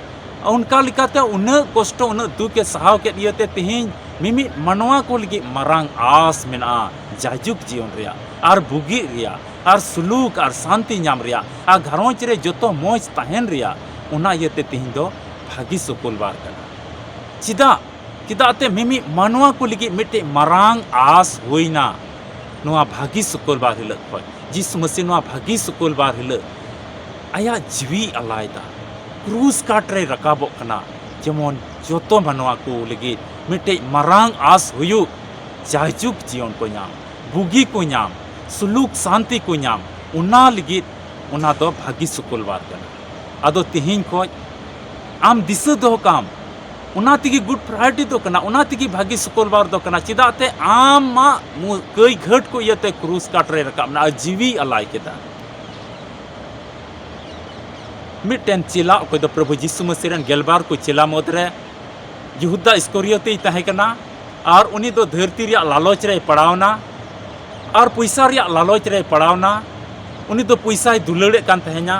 ᱚᱱᱠᱟ ᱞᱮᱠᱟᱛᱮ ᱩᱱᱟᱹᱜ ᱠᱚᱥᱴᱚ, ᱩᱱᱟᱹᱜ ᱫᱩᱠ ᱮ ᱥᱟᱦᱟᱣ ᱠᱮᱫ ᱤᱭᱟᱹᱛᱮ ᱛᱮᱦᱮᱧ ᱢᱤᱢᱤᱫ ᱢᱟᱱᱣᱟ ᱠᱚ ᱞᱟᱹᱜᱤᱫ ᱢᱟᱨᱟᱝ ᱟᱸᱥ ᱢᱮᱱᱟᱜᱼᱟ ᱡᱟᱭᱡᱩᱜᱽ ᱡᱤᱭᱚᱱ ᱨᱮᱭᱟᱜ, ᱟᱨ ᱵᱩᱜᱤᱜ ᱨᱮᱭᱟᱜ, ᱟᱨ ᱥᱩᱞᱩᱠ ᱟᱨ ᱥᱟᱱᱛᱤ ᱧᱟᱢ ᱨᱮᱭᱟᱜ, ᱟᱨ ᱜᱷᱟᱨᱚᱸᱡᱽ ᱨᱮ ᱡᱚᱛᱚ ᱢᱚᱡᱽ ᱛᱟᱦᱮᱱ ᱨᱮᱭᱟᱜ᱾ ᱚᱱᱟ ᱤᱭᱟᱹᱛᱮ ᱛᱮᱦᱮᱧ ᱫᱚ ᱵᱷᱟᱹᱜᱤ ᱥᱩᱠᱩᱞᱵᱟᱨ ᱠᱟᱱᱟ᱾ ᱪᱮᱫᱟᱜ? ᱪᱮᱫᱟᱜ ᱛᱮ ᱢᱤᱢᱤᱫ ᱢᱟᱱᱣᱟ ᱠᱚ ᱞᱟᱹᱜᱤᱫ ᱢᱤᱫᱴᱮᱡ ᱢᱟᱨᱟᱝ ᱟᱸᱥ ᱦᱩᱭᱱᱟ ᱱᱚᱣᱟ ᱵᱷᱟᱹᱜᱤ ᱥᱩᱠᱩᱞᱵᱟᱨ ᱦᱤᱞᱳᱜ ᱠᱷᱚᱱ᱾ ᱡᱤᱥᱩ ᱢᱟᱹᱥᱤ ᱱᱚᱣᱟ ᱵᱷᱟᱹᱜᱤ ᱥᱩᱠᱩᱞᱵᱟᱨ ᱦᱤᱞᱳᱜ ᱟᱭᱟᱜ ᱡᱤᱣᱤ ᱟᱞᱟᱭ ᱫᱟ, ᱠᱨᱩᱥ ᱠᱟᱴ ᱨᱮᱭ ᱨᱟᱠᱟᱵᱚᱜ ᱠᱟᱱᱟ, ᱡᱮᱢᱚᱱ ᱡᱚᱛᱚ ᱢᱟᱱᱣᱟ ᱠᱚ ᱞᱟᱹᱜᱤᱫ ᱢᱤᱫᱴᱮᱡ ᱢᱟᱨᱟᱝ ᱟᱸᱥ ᱦᱩᱭᱩᱜ, ᱡᱟᱭᱡᱩᱜᱽ ᱡᱤᱭᱚᱱ ᱠᱚ ᱧᱟᱢ, ᱵᱩᱜᱤ ᱠᱚ ᱧᱟᱢ, ᱥᱩᱞᱩᱠ ᱥᱟᱱᱛᱤ ᱠᱚ ᱧᱟᱢ, ᱚᱱᱟ ᱞᱟᱹᱜᱤᱫ ᱚᱱᱟ ᱫᱚ ᱵᱷᱟᱹᱜᱤ ᱥᱩᱠᱩᱞᱵᱟᱨ ᱠᱟᱱᱟ᱾ ᱟᱫᱚ ᱛᱮᱦᱮᱧ ᱠᱷᱚᱡ ᱟᱢ ᱫᱤᱥᱟᱹ ᱫᱚᱦᱚ ᱠᱟᱢ, ᱚᱱᱟ ᱛᱮᱜᱮ ᱜᱩᱰ ᱯᱷᱨᱟᱭᱰᱮ ᱫᱚ ᱠᱟᱱᱟ, ᱚᱱᱟ ᱛᱮᱜᱮ ᱵᱷᱟᱹᱜᱤ ᱥᱩᱠᱩᱞᱵᱟᱨ ᱫᱚ ᱠᱟᱱᱟ᱾ ᱪᱮᱫᱟᱜ ᱛᱮ ᱟᱢᱟᱜ ᱢᱩ-, ᱠᱟᱹᱭ ᱜᱷᱟᱹᱴ ᱠᱚ ᱤᱭᱟᱹᱛᱮ ᱠᱨᱩᱥ ᱠᱟᱴ ᱨᱮ ᱨᱟᱠᱟᱵ ᱮᱱᱟ ᱟᱨ ᱡᱤᱣᱤ ᱟᱞᱟᱭ ᱠᱮᱫᱟ᱾ ᱢᱤᱫᱴᱮᱱ ᱪᱮᱞᱟ, ᱚᱠᱚᱭ ᱫᱚ ᱯᱨᱚᱵᱷᱩ ᱡᱤᱥᱩ ᱢᱟᱹᱥᱤ ᱨᱮᱱ ᱜᱮᱞᱵᱟᱨ ᱠᱚ ᱪᱮᱞᱟ ᱢᱩᱫᱽᱨᱮ ᱡᱩᱦᱩᱫᱟ ᱤᱥᱠᱚᱨᱤᱭᱚᱛᱤᱭ ᱛᱟᱦᱮᱸ ᱠᱟᱱᱟ, ᱟᱨ ᱩᱱᱤ ᱫᱚ ᱫᱷᱟᱹᱨᱛᱤ ᱨᱮᱭᱟᱜ ᱞᱟᱞᱚᱪ ᱨᱮᱭ ᱯᱟᱲᱟᱣᱱᱟ ᱟᱨ ᱯᱚᱭᱥᱟ ᱨᱮᱭᱟᱜ ᱞᱟᱞᱚᱪ ᱨᱮᱭ ᱯᱟᱲᱟᱣᱱᱟ᱾ ᱩᱱᱤ ᱫᱚ ᱯᱚᱭᱥᱟᱭ ᱫᱩᱞᱟᱹᱲᱮᱫ ᱠᱟᱱ ᱛᱟᱦᱮᱸᱱᱟ᱾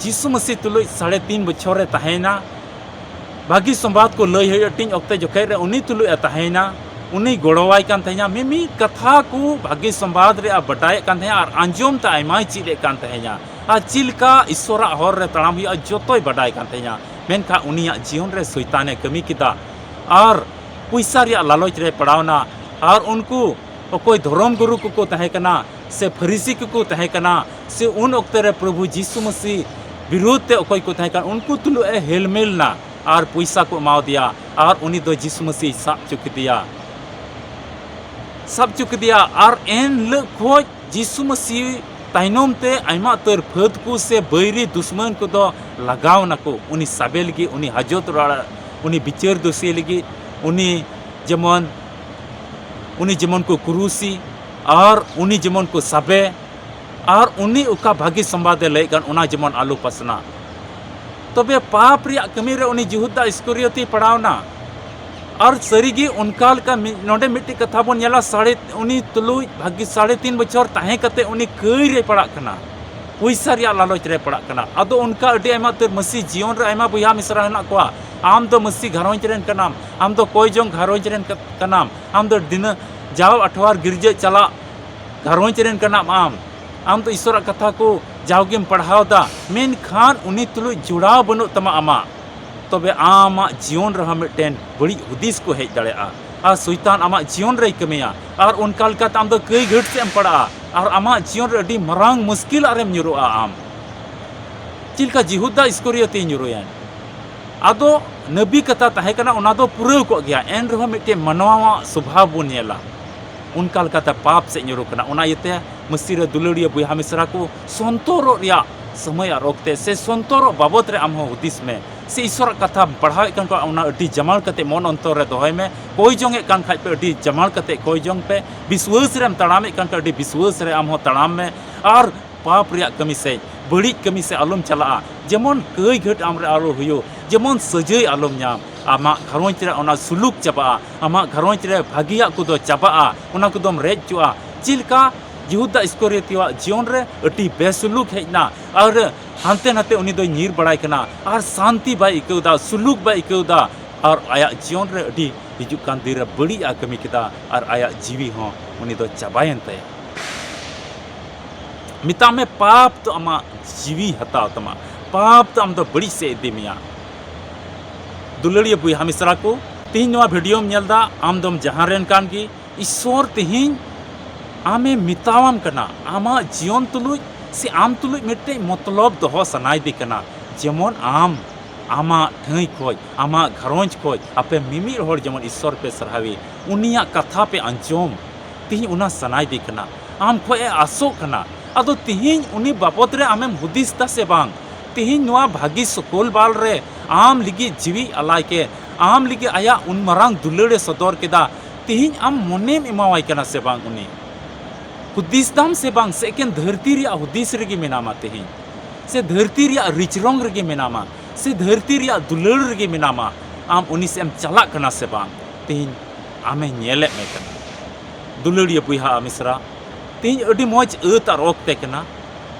ᱡᱤᱥᱩ ᱢᱟᱹᱥᱤ ᱛᱩᱞᱩᱡ ᱥᱟᱲᱮ ᱛᱤᱱ ᱵᱚᱪᱷᱚᱨ ᱨᱮ ᱛᱟᱦᱮᱸᱭᱮᱱᱟ᱾ ᱵᱷᱟᱹᱜᱤ ᱥᱚᱢᱵᱟᱫ ᱠᱚ ᱞᱟᱹᱭ ᱦᱩᱭᱩᱜ ᱴᱤᱧ ᱚᱠᱛᱮ ᱡᱚᱠᱷᱮᱡ ᱨᱮ ᱩᱱᱤ ᱛᱩᱞᱩᱡ ᱮ ᱛᱟᱦᱮᱸᱭᱮᱱᱟ, ᱩᱱᱤ ᱜᱚᱲᱚᱣᱟᱭ ᱠᱟᱱ ᱛᱟᱦᱮᱸᱱᱟ᱾ ᱢᱤᱢᱤᱫ ᱠᱟᱛᱷᱟ ᱠᱚ ᱵᱷᱟᱹᱜᱤ ᱥᱚᱢᱵᱟᱫ ᱨᱮᱭᱟᱜ ᱵᱟᱰᱟᱭᱮᱫ ᱠᱟᱱ ᱛᱟᱦᱮᱸᱱᱟ ᱟᱨ ᱟᱸᱡᱚᱢ ᱛᱮ ᱟᱭᱢᱟᱭ ᱪᱮᱫ ᱮᱫ ᱠᱟᱱ ᱛᱟᱦᱮᱸᱱᱟ ᱟᱨ ᱪᱮᱫ ᱞᱮᱠᱟ ᱤᱥᱥᱚᱨᱟᱜ ᱦᱚᱨ ᱨᱮ ᱛᱟᱲᱟᱢ ᱦᱩᱭᱩᱜᱼᱟ ᱡᱚᱛᱚᱭ ᱵᱟᱰᱟᱭ ᱠᱟᱱ ᱛᱟᱦᱮᱸᱱᱟ᱾ ᱢᱮᱱᱠᱷᱟᱱ ᱩᱱᱤᱭᱟᱜ ᱡᱤᱭᱚᱱ ᱨᱮ ᱥᱚᱭᱛᱟᱱᱮ ᱠᱟᱹᱢᱤ ᱠᱮᱫᱟ ᱟᱨ ᱯᱚᱭᱥᱟ ᱨᱮᱭᱟᱜ ᱞᱟᱞᱚᱪ ᱨᱮ ᱯᱟᱲᱟᱣᱱᱟ ᱟᱨ ᱩᱱᱠᱩ ᱚᱠᱚᱭ ᱫᱷᱚᱨᱚᱢ ᱜᱩᱨᱩ ᱠᱚᱠᱚ ᱛᱟᱦᱮᱸ ᱠᱟᱱᱟ ᱥᱮ ᱯᱷᱟᱹᱨᱤᱥᱤ ᱠᱚᱠᱚ ᱛᱟᱦᱮᱸ ᱠᱟᱱᱟ ᱥᱮ ᱩᱱ ᱚᱠᱛᱮ ᱨᱮ ᱯᱨᱚᱵᱷᱩ ᱡᱤᱥᱩ ᱢᱟᱹᱥᱤ ᱵᱤᱨᱩᱫᱷ ᱛᱮ ᱚᱠᱚᱭ ᱠᱚ ᱛᱟᱦᱮᱸ ᱠᱟᱱᱟ, ᱩᱱᱠᱩ ᱛᱩᱞᱩᱡ ᱮ ᱦᱮᱞᱢᱮᱞ ᱱᱟ ᱟᱨ ᱯᱚᱭᱥᱟ ᱠᱚ ᱮᱢᱟᱣᱟᱫᱮᱭᱟ ᱟᱨ ᱩᱱᱤ ᱫᱚ ᱡᱤᱥᱩ ᱢᱟᱹᱥᱤᱭ ᱥᱟᱵ ᱦᱚᱪᱚ ᱠᱮᱫᱮᱭᱟ᱾ ᱥᱟᱵ ᱦᱚᱪᱚ ᱠᱮᱫᱮᱭᱟ ᱟᱨ ᱮᱱ ᱦᱤᱞᱳᱜ ᱠᱷᱚᱡ ᱡᱤᱥᱩ ᱢᱟᱹᱥᱤ ᱛᱟᱭᱱᱚᱢ ᱛᱮ ᱟᱭᱢᱟ ᱩᱛᱟᱹᱨ ᱯᱷᱟᱹᱫ ᱠᱚ ᱥᱮ ᱵᱟᱹᱭᱨᱤ ᱫᱩᱥᱢᱟᱹᱱ ᱠᱚᱫᱚ ᱞᱟᱜᱟᱣ ᱱᱟᱠᱚ ᱩᱱᱤ ᱥᱟᱵᱮ ᱞᱟᱹᱜᱤᱫ, ᱩᱱᱤ ᱦᱟᱡᱚᱛ ᱚᱲᱟᱜ, ᱩᱱᱤ ᱵᱤᱪᱟᱹᱨ ᱫᱳᱥᱤ ᱞᱟᱹᱜᱤᱫ, ᱩᱱᱤ ᱡᱮᱢᱚᱱ, ᱩᱱᱤ ᱡᱮᱢᱚᱱ ᱠᱚ ᱠᱩᱨᱩᱥᱤ, ᱟᱨ ᱩᱱᱤ ᱡᱮᱢᱚᱱ ᱠᱚ ᱥᱟᱵᱮ, ᱟᱨ ᱩᱱᱤ ᱚᱠᱟ ᱵᱷᱟᱹᱜᱤ ᱥᱚᱢᱵᱟᱫᱮ ᱞᱟᱹᱭᱮᱫ ᱠᱟᱱ, ᱚᱱᱟ ᱡᱮᱢᱚᱱ ᱟᱞᱚ ᱯᱟᱥᱱᱟᱜ᱾ ᱛᱚᱵᱮ ᱯᱟᱯ ᱨᱮᱭᱟᱜ ᱠᱟᱹᱢᱤ ᱨᱮ ᱩᱱᱤ ᱡᱤᱦᱩᱫᱟ ᱤᱥᱠᱚᱨᱤᱭᱚᱛᱤ ᱯᱟᱲᱟᱣᱱᱟ᱾ ᱟᱨ ᱥᱟᱹᱨᱤᱜᱮ ᱚᱱᱠᱟ ᱞᱮᱠᱟ ᱢᱤᱫ, ᱱᱚᱰᱮ ᱢᱤᱫᱴᱮᱡ ᱠᱟᱛᱷᱟ ᱵᱚᱱ ᱧᱮᱞᱟ, ᱥᱟᱲᱮ, ᱩᱱᱤ ᱛᱩᱞᱩᱡ ᱵᱷᱟᱹᱜᱤ ᱥᱟᱲᱮ ᱛᱤᱱ ᱵᱚᱪᱷᱚᱨ ᱛᱟᱦᱮᱸ ᱠᱟᱛᱮ ᱩᱱᱤ ᱠᱟᱹᱭ ᱨᱮᱭ ᱯᱟᱲᱟᱜ ᱠᱟᱱᱟ, ᱯᱚᱭᱥᱟ ᱨᱮᱭᱟᱜ ᱞᱟᱞᱚᱪ ᱨᱮᱭ ᱯᱟᱲᱟᱜ ᱠᱟᱱᱟ᱾ ᱟᱫᱚ ᱚᱱᱠᱟ ᱟᱹᱰᱤ ᱟᱭᱢᱟ ᱩᱛᱟᱹᱨ ᱢᱟᱹᱥᱤ ᱡᱤᱭᱚᱱ ᱨᱮ ᱟᱭᱢᱟ ᱵᱚᱭᱦᱟ ᱢᱤᱥᱨᱟ ᱦᱮᱱᱟᱜ ᱠᱚᱣᱟ᱾ ᱟᱢ ᱫᱚ ᱢᱟᱹᱥᱤ ᱜᱷᱟᱨᱚᱸᱡᱽ ᱨᱮᱱ ᱠᱟᱱᱟᱢ, ᱟᱢ ᱫᱚ ᱠᱚᱭ ᱡᱚᱝ ᱜᱷᱟᱨᱚᱸᱡᱽ ᱨᱮᱱ ᱠᱟ-, ᱠᱟᱱᱟᱢ, ᱟᱢ ᱫᱚ ᱫᱤᱱᱟᱹ ᱡᱟᱣ ᱟᱴᱷᱣᱟᱨ ᱜᱤᱨᱡᱟᱹ ᱪᱟᱞᱟᱜ ᱜᱷᱟᱨᱚᱸᱡᱽ ᱨᱮᱱ ᱠᱟᱱᱟᱢ ᱟᱢ᱾ ᱟᱢ ᱫᱚ ᱤᱥᱚᱨᱟᱜ ᱠᱟᱛᱷᱟ ᱠᱚ ᱡᱟᱣᱜᱮᱢ ᱯᱟᱲᱦᱟᱣ ᱫᱟ, ᱢᱮᱱᱠᱷᱟᱱ ᱩᱱᱤ ᱛᱩᱞᱩᱡ ᱡᱚᱲᱟᱣ ᱵᱟᱹᱱᱩᱜ ᱛᱟᱢᱟ ᱟᱢᱟᱜ᱾ ᱛᱚᱵᱮ ᱟᱢᱟᱜ ᱡᱤᱭᱚᱱ ᱨᱮᱦᱚᱸ ᱢᱤᱫᱴᱮᱱ ᱵᱟᱹᱲᱤᱡ ᱦᱩᱫᱤᱥ ᱠᱚ ᱦᱮᱡ ᱫᱟᱲᱮᱭᱟᱜᱼᱟ, ᱟᱨ ᱥᱚᱭᱛᱟᱱ ᱟᱢᱟᱜ ᱡᱤᱭᱚᱱ ᱨᱮᱭ ᱠᱟᱹᱢᱤᱭᱟ, ᱟᱨ ᱚᱱᱠᱟ ᱞᱮᱠᱟᱛᱮ ᱟᱢ ᱫᱚ ᱠᱟᱹᱭ ᱜᱷᱟᱹᱴ ᱥᱮᱫ ᱮᱢ ᱯᱟᱲᱟᱜᱼᱟ, ᱟᱨ ᱟᱢᱟᱜ ᱡᱤᱭᱚᱱ ᱨᱮ ᱟᱹᱰᱤ ᱢᱟᱨᱟᱝ ᱢᱩᱥᱠᱤᱞ ᱟᱨᱮᱢ ᱧᱩᱨᱩᱜᱼᱟ ᱟᱢ᱾ ᱪᱮᱫ ᱞᱮᱠᱟ ᱡᱤᱦᱩᱫᱟ ᱤᱥᱠᱚᱨᱤᱭᱚᱛᱤ ᱧᱩᱨᱩᱭᱮᱱ᱾ ᱟᱫᱚ ᱱᱟᱹᱵᱤ ᱠᱟᱛᱷᱟ ᱛᱟᱦᱮᱸ ᱠᱟᱱᱟ, ᱚᱱᱟ ᱫᱚ ᱯᱩᱨᱟᱹᱣ ᱠᱚᱜ ᱜᱮᱭᱟ, ᱮᱱ ᱨᱮᱦᱚᱸ ᱢᱤᱫᱴᱮᱱ ᱢᱟᱱᱣᱟᱣᱟᱜ ᱥᱚᱵᱷᱟᱵ ᱵᱚᱱ ᱧᱮᱞᱟ᱾ ᱚᱱᱠᱟ ᱞᱮᱠᱟᱛᱮ ᱯᱟᱯ ᱥᱮᱫ ᱧᱩᱨᱩ ᱠᱟᱱᱟ᱾ ᱚᱱᱟ ᱤᱭᱟᱹᱛᱮ ᱢᱟᱹᱥᱤ ᱨᱮ ᱫᱩᱞᱟᱹᱲᱤᱭᱟᱹ ᱵᱚᱭᱦᱟ ᱢᱤᱥᱨᱟ ᱠᱚ, ᱥᱚᱱᱛᱚᱨᱚᱜ ᱨᱮᱭᱟᱜ ᱥᱚᱢᱚᱭ ᱟᱨ ᱚᱠᱛᱮ ᱥᱮ ᱥᱚᱱᱛᱚᱨᱚᱜ ᱵᱟᱵᱚᱛ ᱨᱮ ᱟᱢ ᱦᱚᱸ ᱦᱩᱫᱤᱥ ᱢᱮ, ᱥᱮ ᱤᱥᱚᱨᱟᱜ ᱠᱟᱛᱷᱟᱢ ᱯᱟᱲᱦᱟᱣᱮᱫ ᱠᱟᱱ ᱠᱷᱟᱱ ᱚᱱᱟ ᱟᱹᱰᱤ ᱡᱟᱢᱟᱲ ᱠᱟᱛᱮ ᱢᱚᱱ ᱚᱱᱛᱚᱨ ᱨᱮ ᱫᱚᱦᱚᱭ ᱢᱮ᱾ ᱠᱚᱭ ᱡᱚᱝ ᱮᱫ ᱠᱟᱱ ᱠᱷᱟᱡ ᱯᱮ ᱟᱹᱰᱤ ᱡᱟᱢᱟᱲ ᱠᱟᱛᱮ ᱠᱚᱭ ᱡᱚᱝ ᱯᱮ, ᱵᱤᱥᱣᱟᱹᱥ ᱨᱮᱢ ᱛᱟᱲᱟᱢᱮᱫ ᱠᱟᱱ ᱠᱷᱟᱡ ᱟᱹᱰᱤ ᱵᱤᱥᱣᱟᱹᱥ ᱨᱮ ᱟᱢ ᱦᱚᱸ ᱛᱟᱲᱟᱢ ᱢᱮ, ᱟᱨ ᱯᱟᱯ ᱨᱮᱭᱟᱜ ᱠᱟᱹᱢᱤ ᱥᱮᱫ, ᱵᱟᱹᱲᱤᱡ ᱠᱟᱹᱢᱤ ᱥᱮᱫ ᱟᱞᱚᱢ ᱪᱟᱞᱟᱜᱼᱟ᱾ ᱡᱮᱢᱚᱱ ᱠᱟᱹᱭ ᱜᱷᱟᱹᱴ ᱟᱢ ᱨᱮ ᱟᱞᱚ ᱦᱩᱭᱩᱜ, ᱡᱮᱢᱚᱱ ᱥᱟᱹᱡᱟᱹᱭ ᱟᱞᱚᱢ ᱧᱟᱢ, ᱟᱢᱟᱜ ᱜᱷᱟᱨᱚᱸᱡᱽ ᱨᱮ ᱚᱱᱟ ᱥᱩᱞᱩᱠ ᱪᱟᱵᱟᱜᱼᱟ, ᱟᱢᱟᱜ ᱜᱷᱟᱨᱚᱸᱡᱽ ᱨᱮ ᱵᱷᱟᱹᱜᱤᱭᱟᱜ ᱠᱚᱫᱚ ᱪᱟᱵᱟᱜᱼᱟ, ᱚᱱᱟ ᱠᱚᱫᱚᱢ ᱨᱮᱡ ᱦᱚᱪᱚᱜᱼᱟ᱾ ᱪᱮᱫ ᱞᱮᱠᱟ ᱡᱤᱦᱩᱫᱟ ᱤᱥᱠᱚᱨᱤᱭᱚᱛᱤᱭᱟᱜ ᱡᱤᱭᱚᱱ ᱨᱮ ᱟᱹᱰᱤ ᱵᱮᱥᱩᱞᱩᱠ ᱦᱮᱡ ᱮᱱᱟ, ᱟᱨ ᱦᱟᱱᱛᱮ ᱱᱟᱛᱮ ᱩᱱᱤ ᱫᱚᱭ ᱧᱤᱨ ᱵᱟᱲᱟᱭ ᱠᱟᱱᱟ, ᱟᱨ ᱥᱟᱱᱛᱤ ᱵᱟᱭ ᱟᱹᱭᱠᱟᱹᱣ ᱮᱫᱟ, ᱥᱩᱞᱩᱠ ᱵᱟᱭ ᱟᱹᱭᱠᱟᱹᱣ ᱮᱫᱟ, ᱟᱨ ᱟᱭᱟᱜ ᱡᱤᱭᱚᱱ ᱨᱮ ᱟᱹᱰᱤ ᱦᱤᱡᱩᱜ ᱠᱟᱱ ᱫᱤᱱ ᱨᱮ ᱵᱟᱹᱲᱤᱡ ᱮ ᱠᱟᱹᱢᱤ ᱠᱮᱫᱟ, ᱟᱨ ᱟᱭᱟᱜ ᱡᱤᱣᱤ ᱦᱚᱸ ᱩᱱᱤ ᱫᱚ ᱪᱟᱵᱟᱭᱮᱱ ᱛᱟᱭᱟ᱾ ᱢᱮᱛᱟᱜ ᱢᱮ, ᱯᱟᱯ ᱫᱚ ᱟᱢᱟᱜ ᱡᱤᱣᱤ ᱦᱟᱛᱟᱣ ᱛᱟᱢᱟ, ᱯᱟᱯ ᱫᱚ ᱟᱢ ᱫᱚ ᱵᱟᱹᱲᱤᱡ ᱥᱮᱫ ᱤᱫᱤ ᱢᱮᱭᱟ᱾ ᱫᱩᱞᱟᱹᱲᱤᱭᱟᱹ ᱵᱚᱭᱦᱟ ᱢᱤᱥᱨᱟ ᱠᱚ, ᱛᱮᱦᱮᱧ ᱱᱚᱣᱟ ᱵᱷᱤᱰᱤᱭᱳᱢ ᱧᱮᱞ ᱮᱫᱟ, ᱟᱢ ᱫᱚᱢ ᱡᱟᱦᱟᱸ ᱨᱮᱱ ᱠᱟᱱ ᱜᱮ, ᱤᱥᱥᱚᱨ ᱛᱮᱦᱮᱧ ᱟᱢᱮ ᱢᱮᱛᱟᱣᱟᱢ ᱠᱟᱱᱟ, ᱟᱢᱟᱜ ᱡᱤᱭᱚᱱ ᱛᱩᱞᱩᱡ ᱥᱮ ᱟᱢ ᱛᱩᱞᱩᱡ ᱢᱤᱫᱴᱮᱡ ᱢᱚᱛᱞᱚᱵ ᱫᱚᱦᱚ ᱥᱟᱱᱟᱭᱮᱫᱮ ᱠᱟᱱᱟ, ᱡᱮᱢᱚᱱ ᱟᱢ ᱟᱢᱟᱜ ᱴᱷᱟᱹᱭ ᱠᱷᱚᱡ, ᱟᱢᱟᱜ ᱜᱷᱟᱨᱚᱸᱡᱽ ᱠᱷᱚᱡ ᱟᱯᱮ ᱢᱤᱢᱤᱫ ᱦᱚᱲ ᱡᱮᱢᱚᱱ ᱤᱥᱥᱚᱨ ᱯᱮ ᱥᱟᱨᱦᱟᱣᱮ, ᱩᱱᱤᱭᱟᱜ ᱠᱟᱛᱷᱟ ᱯᱮ ᱟᱸᱡᱚᱢ᱾ ᱛᱮᱦᱮᱧ ᱚᱱᱟ ᱥᱟᱱᱟᱭᱮᱫᱮ ᱠᱟᱱᱟ, ᱟᱢ ᱠᱷᱚᱡ ᱮ ᱟᱥᱚᱜ ᱠᱟᱱᱟ, ᱟᱫᱚ ᱛᱤᱦᱤᱧ ᱩᱱᱤ ᱵᱟᱵᱚᱫ ᱨᱮ ᱟᱢᱮᱢ ᱦᱩᱫᱤᱥ ᱫᱟ ᱥᱮ ᱵᱟᱝ? ᱛᱤᱦᱤᱧ ᱱᱚᱣᱟ ᱵᱷᱟᱹᱜᱤ ᱥᱩᱠᱩᱞ ᱵᱟᱨ ᱨᱮ ᱟᱢ ᱞᱟᱹᱜᱤᱫ ᱡᱤᱣᱤ ᱟᱞᱟᱭ ᱠᱮᱫ, ᱟᱢ ᱞᱟᱹᱜᱤᱫ ᱟᱭᱟᱜ ᱩᱱ ᱢᱟᱨᱟᱝ ᱫᱩᱞᱟᱹᱲ ᱮ ᱥᱚᱫᱚᱨ ᱠᱮᱫᱟ, ᱛᱤᱦᱤᱧ ᱟᱢ ᱢᱚᱱᱮᱢ ᱮᱢᱟᱣᱟᱭ ᱠᱟᱱᱟ ᱥᱮ ᱵᱟᱝ ᱩᱱᱤ? ᱦᱩᱫᱤᱥ ᱫᱟᱢ ᱥᱮ ᱵᱟᱝ? ᱥᱮ ᱮᱠᱮᱱ ᱫᱷᱟᱹᱨᱛᱤ ᱨᱮᱭᱟᱜ ᱦᱩᱫᱤᱥ ᱨᱮᱜᱮ ᱢᱮᱱᱟᱢᱟ ᱛᱤᱦᱤᱧ? ᱥᱮ ᱫᱷᱟᱹᱨᱛᱤ ᱨᱮᱭᱟᱜ ᱨᱤᱪᱨᱚᱝ ᱨᱮᱜᱮ ᱢᱮᱱᱟᱢᱟ? ᱥᱮ ᱫᱷᱟᱹᱨᱛᱤ ᱨᱮᱭᱟᱜ ᱫᱩᱞᱟᱹᱲ ᱨᱮᱜᱮ ᱢᱮᱱᱟᱢᱟ? ᱟᱢ ᱩᱱᱤ ᱥᱮᱫ ᱮᱢ ᱪᱟᱞᱟᱜ ᱠᱟᱱᱟ ᱥᱮ ᱵᱟᱝ? ᱛᱤᱦᱤᱧ ᱟᱢᱮ ᱧᱮᱞᱮᱫ ᱢᱮ ᱠᱟᱱᱟ᱾ ᱫᱩᱞᱟᱹᱲᱤᱭᱟᱹ ᱵᱚᱭᱦᱟ ᱟᱨ ᱢᱤᱥᱨᱟ, ᱛᱤᱦᱤᱧ ᱟᱹᱰᱤ ᱢᱚᱡᱽ ᱟᱹᱛ ᱟᱨ ᱚᱠᱛᱮ ᱠᱟᱱᱟ᱾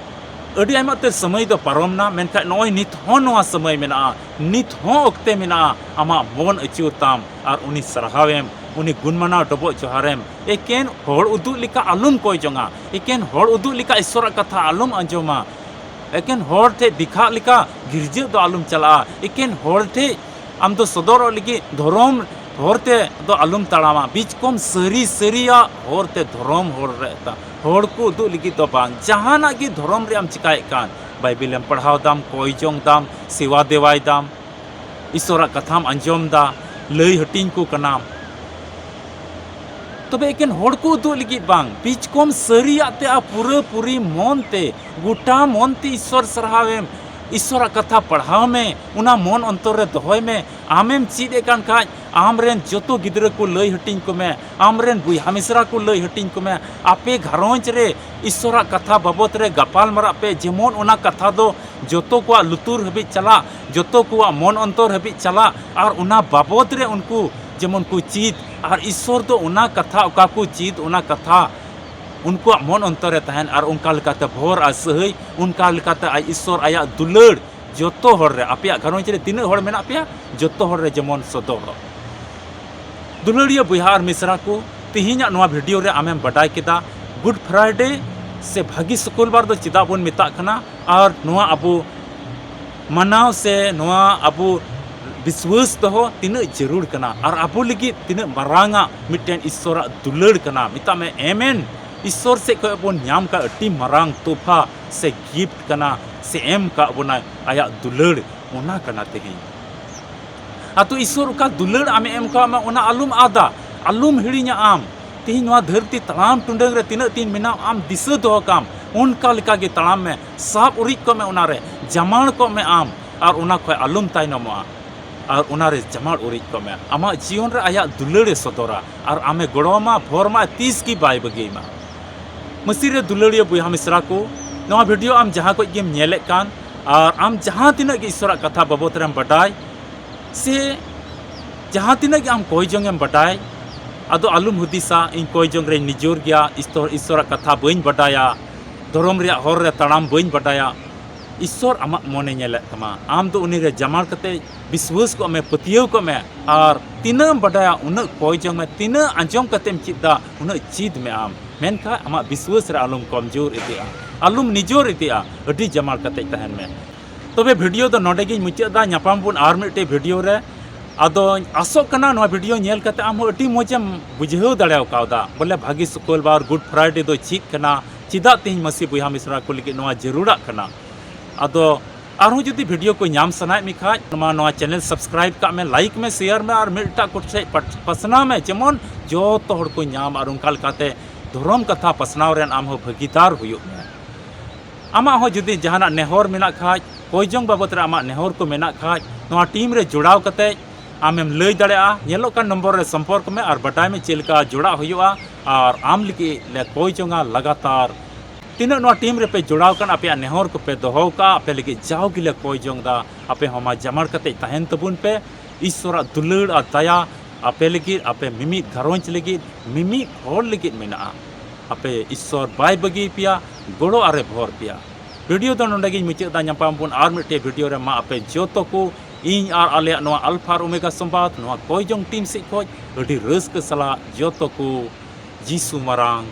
ᱟᱹᱰᱤ ᱟᱭᱢᱟ ᱩᱛᱟᱹᱨ ᱥᱚᱢᱚᱭ ᱫᱚ ᱯᱟᱨᱚᱢ ᱱᱟ, ᱢᱮᱱᱠᱷᱟᱱ ᱱᱚᱜᱼᱚᱭ ᱱᱤᱛ ᱦᱚᱸ ᱱᱚᱣᱟ ᱥᱚᱢᱚᱭ ᱢᱮᱱᱟᱜᱼᱟ, ᱱᱤᱛ ᱦᱚᱸ ᱚᱠᱛᱮ ᱢᱮᱱᱟᱜᱼᱟ ᱟᱢᱟᱜ ᱢᱚᱱ ᱟᱹᱪᱩᱨ ᱛᱟᱢ ᱟᱨ ᱩᱱᱤ ᱥᱟᱨᱦᱟᱣᱮᱢ, ᱩᱱᱤ ᱜᱩᱱᱢᱟᱱᱟᱣ ᱰᱚᱵᱚᱜ ᱡᱚᱦᱟᱨᱮᱢ᱾ ᱮᱠᱮᱱ ᱦᱚᱲ ᱩᱫᱩᱜ ᱞᱮᱠᱟ ᱟᱞᱚᱢ ᱠᱚᱭ ᱡᱚᱝᱟ, ᱮᱠᱮᱱ ᱦᱚᱲ ᱩᱫᱩᱜ ᱞᱮᱠᱟ ᱤᱥᱥᱚᱨᱟᱜ ᱠᱟᱛᱷᱟ ᱟᱞᱚᱢ ᱟᱸᱡᱚᱢᱟ, ᱮᱠᱮᱱ ᱦᱚᱲ ᱴᱷᱮᱡ ᱫᱤᱠᱷᱟᱜ ᱞᱮᱠᱟ ᱜᱤᱨᱡᱟᱹ ᱫᱚ ᱟᱞᱚᱢ ᱪᱟᱞᱟᱜᱼᱟ, ᱮᱠᱮᱱ ᱦᱚᱲ ᱴᱷᱮᱡ ᱟᱢ ᱫᱚ ᱥᱚᱫᱚᱨᱚᱜ ᱞᱟᱹᱜᱤᱫ ᱫᱷᱚᱨᱚᱢ ᱦᱚᱨ ᱛᱮ ᱫᱚ ᱟᱞᱚᱢ ᱛᱟᱲᱟᱢᱟ, ᱵᱤᱪᱠᱚᱢ ᱥᱟᱹᱨᱤ ᱥᱟᱹᱨᱤᱭᱟᱜ ᱦᱚᱨ ᱛᱮ ᱫᱷᱚᱨᱚᱢ ᱦᱚᱨ ᱨᱮ ᱛᱟ-, ᱦᱚᱲ ᱠᱚ ᱩᱫᱩᱜ ᱞᱟᱹᱜᱤᱫ ᱫᱚ ᱵᱟᱝ᱾ ᱡᱟᱦᱟᱱᱟᱜ ᱜᱮ ᱫᱷᱚᱨᱚᱢ ᱨᱮ ᱟᱢ ᱪᱤᱠᱟᱭᱮᱫ ᱠᱟᱱ, ᱵᱟᱭᱵᱮᱞ ᱮᱢ ᱯᱟᱲᱦᱟᱣ ᱫᱟᱢ, ᱠᱚᱭ ᱡᱚᱝ ᱫᱟᱢ, ᱥᱮᱵᱟ ᱫᱮᱣᱟᱭ ᱫᱟᱢ, ᱤᱥᱚᱨᱟᱜ ᱠᱟᱛᱷᱟᱢ ᱟᱸᱡᱚᱢ ᱫᱟ, ᱞᱟᱹᱭ ᱦᱟᱹᱴᱤᱧ ᱠᱚ ᱠᱟᱱᱟᱢ, ᱛᱚᱵᱮ ᱮᱠᱮᱱ ᱦᱚᱲ ᱠᱚ ᱩᱫᱩᱜ ᱞᱟᱹᱜᱤᱫ ᱵᱟᱝ, ᱵᱤᱪᱠᱚᱢ ᱥᱟᱹᱨᱤᱭᱟᱜ ᱛᱮ ᱟᱨ ᱯᱩᱨᱟᱹ ᱯᱩᱨᱤ ᱢᱚᱱ ᱛᱮ, ᱜᱚᱴᱟ ᱢᱚᱱ ᱛᱮ ᱤᱥᱥᱚᱨ ᱥᱟᱨᱦᱟᱣ ᱮᱢ, ᱤᱥᱥᱚᱨᱟᱜ ᱠᱟᱛᱷᱟ ᱯᱟᱲᱦᱟᱣ ᱢᱮ, ᱚᱱᱟ ᱢᱚᱱ ᱚᱱᱛᱚᱨ ᱨᱮ ᱫᱚᱦᱚᱭ ᱢᱮ᱾ ᱟᱢᱮᱢ ᱪᱮᱫ ᱮᱫ ᱠᱟᱱ ᱠᱷᱟᱡ, ᱟᱢ ᱨᱮᱱ ᱡᱚᱛᱚ ᱜᱤᱫᱽᱨᱟᱹ ᱠᱚ ᱞᱟᱹᱭ ᱦᱟᱹᱴᱤᱧ ᱠᱚ ᱢᱮ, ᱟᱢ ᱨᱮᱱ ᱵᱚᱭᱦᱟ ᱢᱤᱥᱨᱟ ᱠᱚ ᱞᱟᱹᱭ ᱦᱟᱹᱴᱤᱧ ᱠᱚ ᱢᱮ᱾ ᱟᱯᱮ ᱜᱷᱟᱨᱚᱸᱡᱽ ᱨᱮ ᱤᱥᱥᱚᱨᱟᱜ ᱠᱟᱛᱷᱟ ᱵᱟᱵᱚᱫ ᱨᱮ ᱜᱟᱯᱟᱞ ᱢᱟᱨᱟᱜ ᱯᱮ, ᱡᱮᱢᱚᱱ ᱚᱱᱟ ᱠᱟᱛᱷᱟ ᱫᱚ ᱡᱚᱛᱚ ᱠᱚᱣᱟᱜ ᱞᱩᱛᱩᱨ ᱦᱟᱹᱵᱤᱡ ᱪᱟᱞᱟᱜ, ᱡᱚᱛᱚ ᱠᱚᱣᱟᱜ ᱢᱚᱱ ᱚᱱᱛᱚᱨ ᱦᱟᱹᱵᱤᱡ ᱪᱟᱞᱟᱜ, ᱟᱨ ᱚᱱᱟ ᱵᱟᱵᱚᱫ ᱨᱮ ᱩᱱᱠᱩ ᱡᱮᱢᱚᱱ ᱠᱚ ᱪᱮᱫ, ᱟᱨ ᱤᱥᱥᱚᱨ ᱫᱚ ᱚᱱᱟ ᱠᱟᱛᱷᱟ ᱚᱠᱟ ᱠᱚ ᱪᱮᱫ, ᱚᱱᱟ ᱠᱟᱛᱷᱟ ᱩᱱᱠᱩᱣᱟᱜ ᱢᱚᱱ ᱚᱱᱛᱚᱨ ᱨᱮ ᱛᱟᱦᱮᱱ, ᱟᱨ ᱚᱱᱠᱟ ᱞᱮᱠᱟᱛᱮ ᱵᱷᱚᱨ ᱟᱨ ᱥᱟᱹᱦᱟᱹᱭ, ᱚᱱᱠᱟ ᱞᱮᱠᱟᱛᱮ ᱟᱡ ᱤᱥᱥᱚᱨ ᱟᱭᱟᱜ ᱫᱩᱞᱟᱹᱲ ᱡᱚᱛᱚ ᱦᱚᱲ ᱨᱮ, ᱟᱯᱮᱭᱟᱜ ᱜᱷᱟᱨᱚᱸᱡᱽ ᱨᱮ ᱛᱤᱱᱟᱹᱜ ᱦᱚᱲ ᱢᱮᱱᱟᱜ ᱯᱮᱭᱟ, ᱡᱚᱛᱚ ᱦᱚᱲ ᱨᱮ ᱡᱮᱢᱚᱱ ᱥᱚᱫᱚᱨᱚᱜ᱾ ᱫᱩᱞᱟᱹᱲᱤᱭᱟᱹ ᱵᱚᱭᱦᱟ ᱟᱨ ᱢᱤᱥᱨᱟ ᱠᱚ, ᱛᱮᱦᱮᱧᱟᱜ ᱱᱚᱣᱟ ᱵᱷᱤᱰᱤᱭᱳ ᱨᱮ ᱟᱢᱮᱢ ᱵᱟᱰᱟᱭ ᱠᱮᱫᱟ Good Friday ᱥᱮ ᱵᱷᱟᱹᱜᱤ ᱥᱩᱠᱩᱞᱵᱟᱨ ᱫᱚ ᱪᱮᱫᱟᱜ ᱵᱚᱱ ᱢᱮᱛᱟᱜ ᱠᱟᱱᱟ, ᱟᱨ ᱱᱚᱣᱟ ᱟᱵᱚ ᱢᱟᱱᱟᱣ ᱥᱮ ᱱᱚᱣᱟ ᱟᱵᱚ ᱵᱤᱥᱣᱟᱹᱥ ᱫᱚᱦᱚ ᱛᱤᱱᱟᱹᱜ ᱡᱟᱹᱨᱩᱲ ᱠᱟᱱᱟ, ᱟᱨ ᱟᱵᱚ ᱞᱟᱹᱜᱤᱫ ᱛᱤᱱᱟᱹᱜ ᱢᱟᱨᱟᱝᱟᱜ ᱢᱤᱫᱴᱮᱱ ᱤᱥᱥᱚᱨᱟᱜ ᱫᱩᱞᱟᱹᱲ ᱠᱟᱱᱟ᱾ ᱢᱮᱛᱟᱜ ᱢᱮ, ᱮᱢᱮᱱ ᱤᱥᱥᱚᱨ ᱥᱮᱫ ᱠᱷᱚᱱ ᱵᱚᱱ ᱧᱟᱢ ᱠᱟᱜ ᱟᱹᱰᱤ ᱢᱟᱨᱟᱝ ᱛᱚᱯᱷᱟ ᱥᱮ ᱜᱤᱯᱷᱴ ᱠᱟᱱᱟ, ᱥᱮ ᱮᱢ ᱠᱟᱜ ᱵᱚᱱᱟᱭ ᱟᱭᱟᱜ ᱫᱩᱞᱟᱹᱲ, ᱚᱱᱟ ᱠᱟᱱᱟ ᱛᱮᱦᱮᱧ᱾ ᱟᱛᱳ ᱤᱥᱥᱚᱨ ᱚᱠᱟ ᱫᱩᱞᱟᱹᱲ ᱟᱢᱮ ᱮᱢ ᱠᱟᱜ ᱢᱮ, ᱚᱱᱟ ᱟᱞᱚᱢ ᱟᱫᱟ, ᱟᱞᱚᱢ ᱦᱤᱲᱤᱧᱟ᱾ ᱟᱢ ᱛᱮᱦᱮᱧ ᱱᱚᱣᱟ ᱫᱷᱟᱹᱨᱛᱤ ᱛᱟᱲᱟᱢ ᱴᱩᱰᱟᱹᱝ ᱨᱮ ᱛᱤᱱᱟᱹᱜ ᱫᱤᱱ ᱢᱮᱱᱟᱜ, ᱟᱢ ᱫᱤᱥᱟᱹ ᱫᱚᱦᱚ ᱠᱟᱢ, ᱚᱱᱠᱟ ᱞᱮᱠᱟ ᱜᱮ ᱛᱟᱲᱟᱢ ᱢᱮ, ᱥᱟᱵ ᱩᱨᱤᱡ ᱠᱚᱜ ᱢᱮ ᱚᱱᱟᱨᱮ, ᱡᱟᱢᱟᱲ ᱠᱚᱜ ᱢᱮ ᱟᱢ, ᱟᱨ ᱚᱱᱟ ᱠᱷᱚᱱ ᱟᱞᱚᱢ ᱛᱟᱭᱱᱚᱢᱚᱜᱼᱟ᱾ ᱟᱨ ᱚᱱᱟᱨᱮ ᱡᱟᱢᱟᱲ ᱩᱨᱤᱡ ᱠᱚᱜ ᱢᱮ᱾ ᱟᱢᱟᱜ ᱡᱤᱭᱚᱱ ᱨᱮ ᱟᱭᱟᱜ ᱫᱩᱞᱟᱹᱲᱮ ᱥᱚᱫᱚᱨᱟ ᱟᱨ ᱟᱢᱮ ᱜᱚᱲᱚ ᱟᱢᱟ, ᱵᱷᱚᱨ ᱟᱢᱟ, ᱛᱤᱥ ᱜᱮ ᱵᱟᱭ ᱵᱟᱹᱜᱤ ᱟᱢᱟ᱾ ᱢᱟᱹᱥᱤ ᱨᱮ ᱫᱩᱞᱟᱹᱲᱤᱭᱟᱹ ᱵᱚᱭᱦᱟ ᱢᱤᱥᱨᱟ ᱠᱚ, ᱱᱚᱣᱟ ᱵᱷᱤᱰᱤᱭᱳ ᱟᱢ ᱡᱟᱦᱟᱸ ᱠᱷᱚᱱ ᱜᱮᱢ ᱧᱮᱞᱮᱫ ᱠᱟᱱ ᱟᱨ ᱟᱢ ᱡᱟᱦᱟᱸ ᱛᱤᱱᱟᱹᱜ ᱜᱮ ᱤᱥᱚᱨᱟᱜ ᱠᱟᱛᱷᱟ ᱵᱟᱵᱚᱫ ᱨᱮᱢ ᱵᱟᱰᱟᱭ, ᱥᱮ ᱡᱟᱦᱟᱸ ᱛᱤᱱᱟᱹᱜ ᱜᱮ ᱟᱢ ᱠᱚᱭ ᱡᱚᱝ ᱮᱢ ᱵᱟᱰᱟᱭ, ᱟᱫᱚ ᱟᱞᱚᱢ ᱦᱩᱫᱤᱥᱟ, "ᱤᱧ ᱠᱚᱭ ᱡᱚᱝ ᱨᱮᱧ ᱱᱤᱡᱚᱨ ᱜᱮᱭᱟ, ᱤᱥᱛᱚᱨ-, ᱤᱥᱚᱨᱟᱜ ᱠᱟᱛᱷᱟ ᱵᱟᱹᱧ ᱵᱟᱰᱟᱭᱟ, ᱫᱷᱚᱨᱚᱢ ᱨᱮᱭᱟᱜ ᱦᱚᱨ ᱨᱮ ᱛᱟᱲᱟᱢ ᱵᱟᱹᱧ ᱵᱟᱰᱟᱭᱟ᱾" ᱤᱥᱚᱨ ᱟᱢᱟᱜ ᱢᱚᱱᱮ ᱧᱮᱞᱮᱫ ᱛᱟᱢᱟ᱾ ᱟᱢ ᱫᱚ ᱩᱱᱤ ᱨᱮ ᱡᱟᱢᱟᱲ ᱠᱟᱛᱮ ᱵᱤᱥᱣᱟᱹᱥ ᱠᱚᱜ ᱢᱮ, ᱯᱟᱹᱛᱭᱟᱹᱣ ᱠᱚᱜ ᱢᱮ, ᱟᱨ ᱛᱤᱱᱟᱹᱜ ᱮᱢ ᱵᱟᱰᱟᱭᱟ ᱩᱱᱟᱹᱜ ᱠᱚᱭ ᱡᱚᱝ ᱢᱮ, ᱛᱤᱱᱟᱹᱜ ᱟᱸᱡᱚᱢ ᱠᱟᱛᱮᱢ ᱪᱮᱫ ᱫᱟ ᱩᱱᱟᱹᱜ ᱪᱮᱫ ᱢᱮ ᱟᱢ, ᱢᱮᱱᱠᱷᱟᱱ ᱟᱢᱟᱜ ᱵᱤᱥᱣᱟᱹᱥ ᱨᱮ ᱟᱞᱚᱢ ᱠᱚᱢᱡᱳᱨ ᱤᱫᱤᱜᱼᱟ, ᱟᱞᱚᱢ ᱱᱤᱡᱚᱨ ᱤᱫᱤᱜᱼᱟ, ᱟᱹᱰᱤ ᱡᱟᱢᱟᱲ ᱠᱟᱛᱮ ᱛᱟᱦᱮᱱ ᱢᱮ᱾ ᱛᱚᱵᱮ ᱵᱷᱤᱰᱤᱭᱳ ᱫᱚ ᱱᱚᱰᱮ ᱜᱤᱧ ᱢᱩᱪᱟᱹᱫ ᱫᱟ, ᱧᱟᱯᱟᱢ ᱵᱚᱱ ᱟᱨ ᱢᱤᱫᱴᱮᱡ ᱵᱷᱤᱰᱤᱭᱳ ᱨᱮ᱾ ᱟᱫᱚᱧ ᱟᱥᱚᱜ ᱠᱟᱱᱟ ᱱᱚᱣᱟ ᱵᱷᱤᱰᱤᱭᱳ ᱧᱮᱞ ᱠᱟᱛᱮ ᱟᱢ ᱦᱚᱸ ᱟᱹᱰᱤ ᱢᱚᱡᱮᱢ ᱵᱩᱡᱷᱟᱹᱣ ᱫᱟᱲᱮ ᱠᱟᱣᱫᱟ, ᱵᱚᱞᱮ ᱵᱷᱟᱹᱜᱤ ᱥᱩᱠᱩᱞᱵᱟᱨ, ᱜᱩᱰ ᱯᱷᱨᱟᱭᱰᱮ ᱫᱚ ᱪᱮᱫ ᱠᱟᱱᱟ, ᱪᱮᱫᱟᱜ ᱛᱮᱦᱮᱧ ᱢᱟᱹᱥᱤ ᱵᱚᱭᱦᱟ ᱢᱤᱥᱨᱟ ᱠᱚ ᱞᱟᱹᱜᱤᱫ ᱱᱚᱣᱟ ᱡᱟᱹᱨᱩᱲᱟᱜ ᱠᱟᱱᱟ᱾ ᱟᱫᱚ ᱟᱨᱦᱚᱸ ᱡᱩᱫᱤ ᱵᱷᱤᱰᱤᱭᱳ ᱠᱚ ᱧᱟᱢ ᱥᱟᱱᱟᱭᱮᱫ ᱢᱮ ᱠᱷᱟᱡ, ᱱᱚᱣᱟ, ᱱᱚᱣᱟ ᱪᱮᱱᱮᱞ ᱥᱟᱵᱥᱠᱨᱟᱭᱤᱵ ᱠᱟᱜ ᱢᱮ, ᱞᱟᱭᱤᱠ ᱢᱮ, ᱥᱮᱭᱟᱨ ᱢᱮ, ᱟᱨ ᱢᱤᱫᱴᱟᱜ ᱠᱚ ᱴᱷᱮᱡ ᱯᱟᱴ-, ᱯᱟᱥᱱᱟᱣ ᱢᱮ, ᱡᱮᱢᱚᱱ ᱡᱚᱛᱚ ᱦᱚᱲ ᱠᱚ ᱧᱟᱢ ᱟᱨ ᱚᱱᱠᱟ ᱞᱮᱠᱟᱛᱮ ᱫᱷᱚᱨᱚᱢ ᱠᱟᱛᱷᱟ ᱯᱟᱥᱱᱟᱣ ᱨᱮᱱ ᱟᱢ ᱦᱚᱸ ᱵᱷᱟᱹᱜᱤᱫᱟᱨ ᱦᱩᱭᱩᱜ ᱢᱮ᱾ ᱟᱢᱟᱜ ᱦᱚᱸ ᱡᱩᱫᱤ ᱡᱟᱦᱟᱱᱟᱜ ᱱᱮᱦᱚᱨ ᱢᱮᱱᱟᱜ ᱠᱷᱟᱡ, ᱠᱚᱭ ᱡᱚᱝ ᱵᱟᱵᱚᱫ ᱨᱮ ᱟᱢᱟᱜ ᱱᱮᱦᱚᱨ ᱠᱚ ᱢᱮᱱᱟᱜ ᱠᱷᱟᱡ, ᱱᱚᱣᱟ ᱴᱤᱢ ᱨᱮ ᱡᱚᱲᱟᱣ ᱠᱟᱛᱮ ᱟᱢᱮᱢ ᱞᱟᱹᱭ ᱫᱟᱲᱮᱭᱟᱜᱼᱟ᱾ ᱧᱮᱞᱚᱜ ᱠᱟᱱ ᱱᱚᱢᱵᱚᱨ ᱨᱮ ᱥᱚᱢᱯᱚᱨᱠ ᱢᱮ ᱟᱨ ᱵᱟᱰᱟᱭ ᱢᱮ ᱪᱮᱫ ᱞᱮᱠᱟ ᱡᱚᱲᱟᱜ ᱦᱩᱭᱩᱜᱼᱟ ᱟᱨ ᱟᱢ ᱞᱟᱹᱜᱤᱫ ᱞᱮ ᱠᱚᱭ ᱡᱚᱝᱟ ᱞᱟᱜᱟᱛᱟᱨ᱾ ᱛᱤᱱᱟᱹᱜ ᱱᱚᱣᱟ ᱴᱤᱢ ᱨᱮᱯᱮ ᱡᱚᱲᱟᱣ ᱠᱟᱱ, ᱟᱯᱮᱭᱟᱜ ᱱᱮᱦᱚᱨ ᱠᱚᱯᱮ ᱫᱚᱦᱚ ᱠᱟᱜᱼᱟ, ᱟᱯᱮ ᱞᱟᱹᱜᱤᱫ ᱡᱟᱣ ᱜᱮᱞᱮ ᱠᱚᱭ ᱡᱚᱝ ᱫᱟ᱾ ᱟᱯᱮ ᱦᱚᱸ ᱢᱟ ᱡᱟᱢᱟᱲ ᱠᱟᱛᱮ ᱛᱟᱦᱮᱱ ᱛᱟᱵᱚᱱ ᱯᱮ᱾ ᱤᱥᱚᱨᱟᱜ ᱫᱩᱞᱟᱹᱲ ᱟᱨ ᱫᱟᱭᱟ ᱟᱯᱮ ᱞᱟᱹᱜᱤᱫ, ᱟᱯᱮ ᱢᱤᱢᱤᱫ ᱜᱷᱟᱨᱚᱸᱡᱽ ᱞᱟᱹᱜᱤᱫ, ᱢᱤᱢᱤᱫ ᱦᱚᱲ ᱞᱟᱹᱜᱤᱫ ᱢᱮᱱᱟᱜᱼᱟ᱾ ᱟᱯᱮ ᱤᱥᱚᱨ ᱵᱟᱭ ᱵᱟᱹᱜᱤ ᱯᱮᱭᱟ, ᱜᱚᱲᱚ ᱟᱨᱮ ᱵᱷᱚᱨ ᱯᱮᱭᱟ᱾ ᱵᱷᱤᱰᱤᱭᱳ ᱫᱚ ᱱᱚᱰᱮ ᱜᱤᱧ ᱢᱩᱪᱟᱹᱫ ᱫᱟ᱾ ᱧᱟᱯᱟᱢ ᱵᱚᱱ ᱟᱨ ᱢᱤᱫᱴᱮᱡ ᱵᱷᱤᱰᱤᱭᱳ ᱨᱮ᱾ ᱢᱟ ᱟᱯᱮ ᱡᱚᱛᱚ ᱠᱚ, ᱤᱧ ᱟᱨ ᱟᱞᱮᱭᱟᱜ ᱱᱚᱣᱟ ᱟᱞᱯᱷᱟ ᱟᱨ ᱳᱢᱮᱜᱟ ᱥᱚᱢᱵᱟᱫ, ᱱᱚᱣᱟ ᱠᱚᱭ ᱡᱚᱝ ᱴᱤᱢ ᱥᱮᱫ ᱠᱷᱚᱡ ᱟᱹᱰᱤ ᱨᱟᱹᱥᱠᱟᱹ ᱥᱟᱞᱟᱜ ᱡᱚᱛᱚ ᱠᱚ ᱡᱤᱥᱩ ᱢᱟᱨᱟᱝ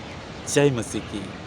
ᱡᱟᱭ ᱢᱟᱹᱥᱤ ᱠᱤ᱾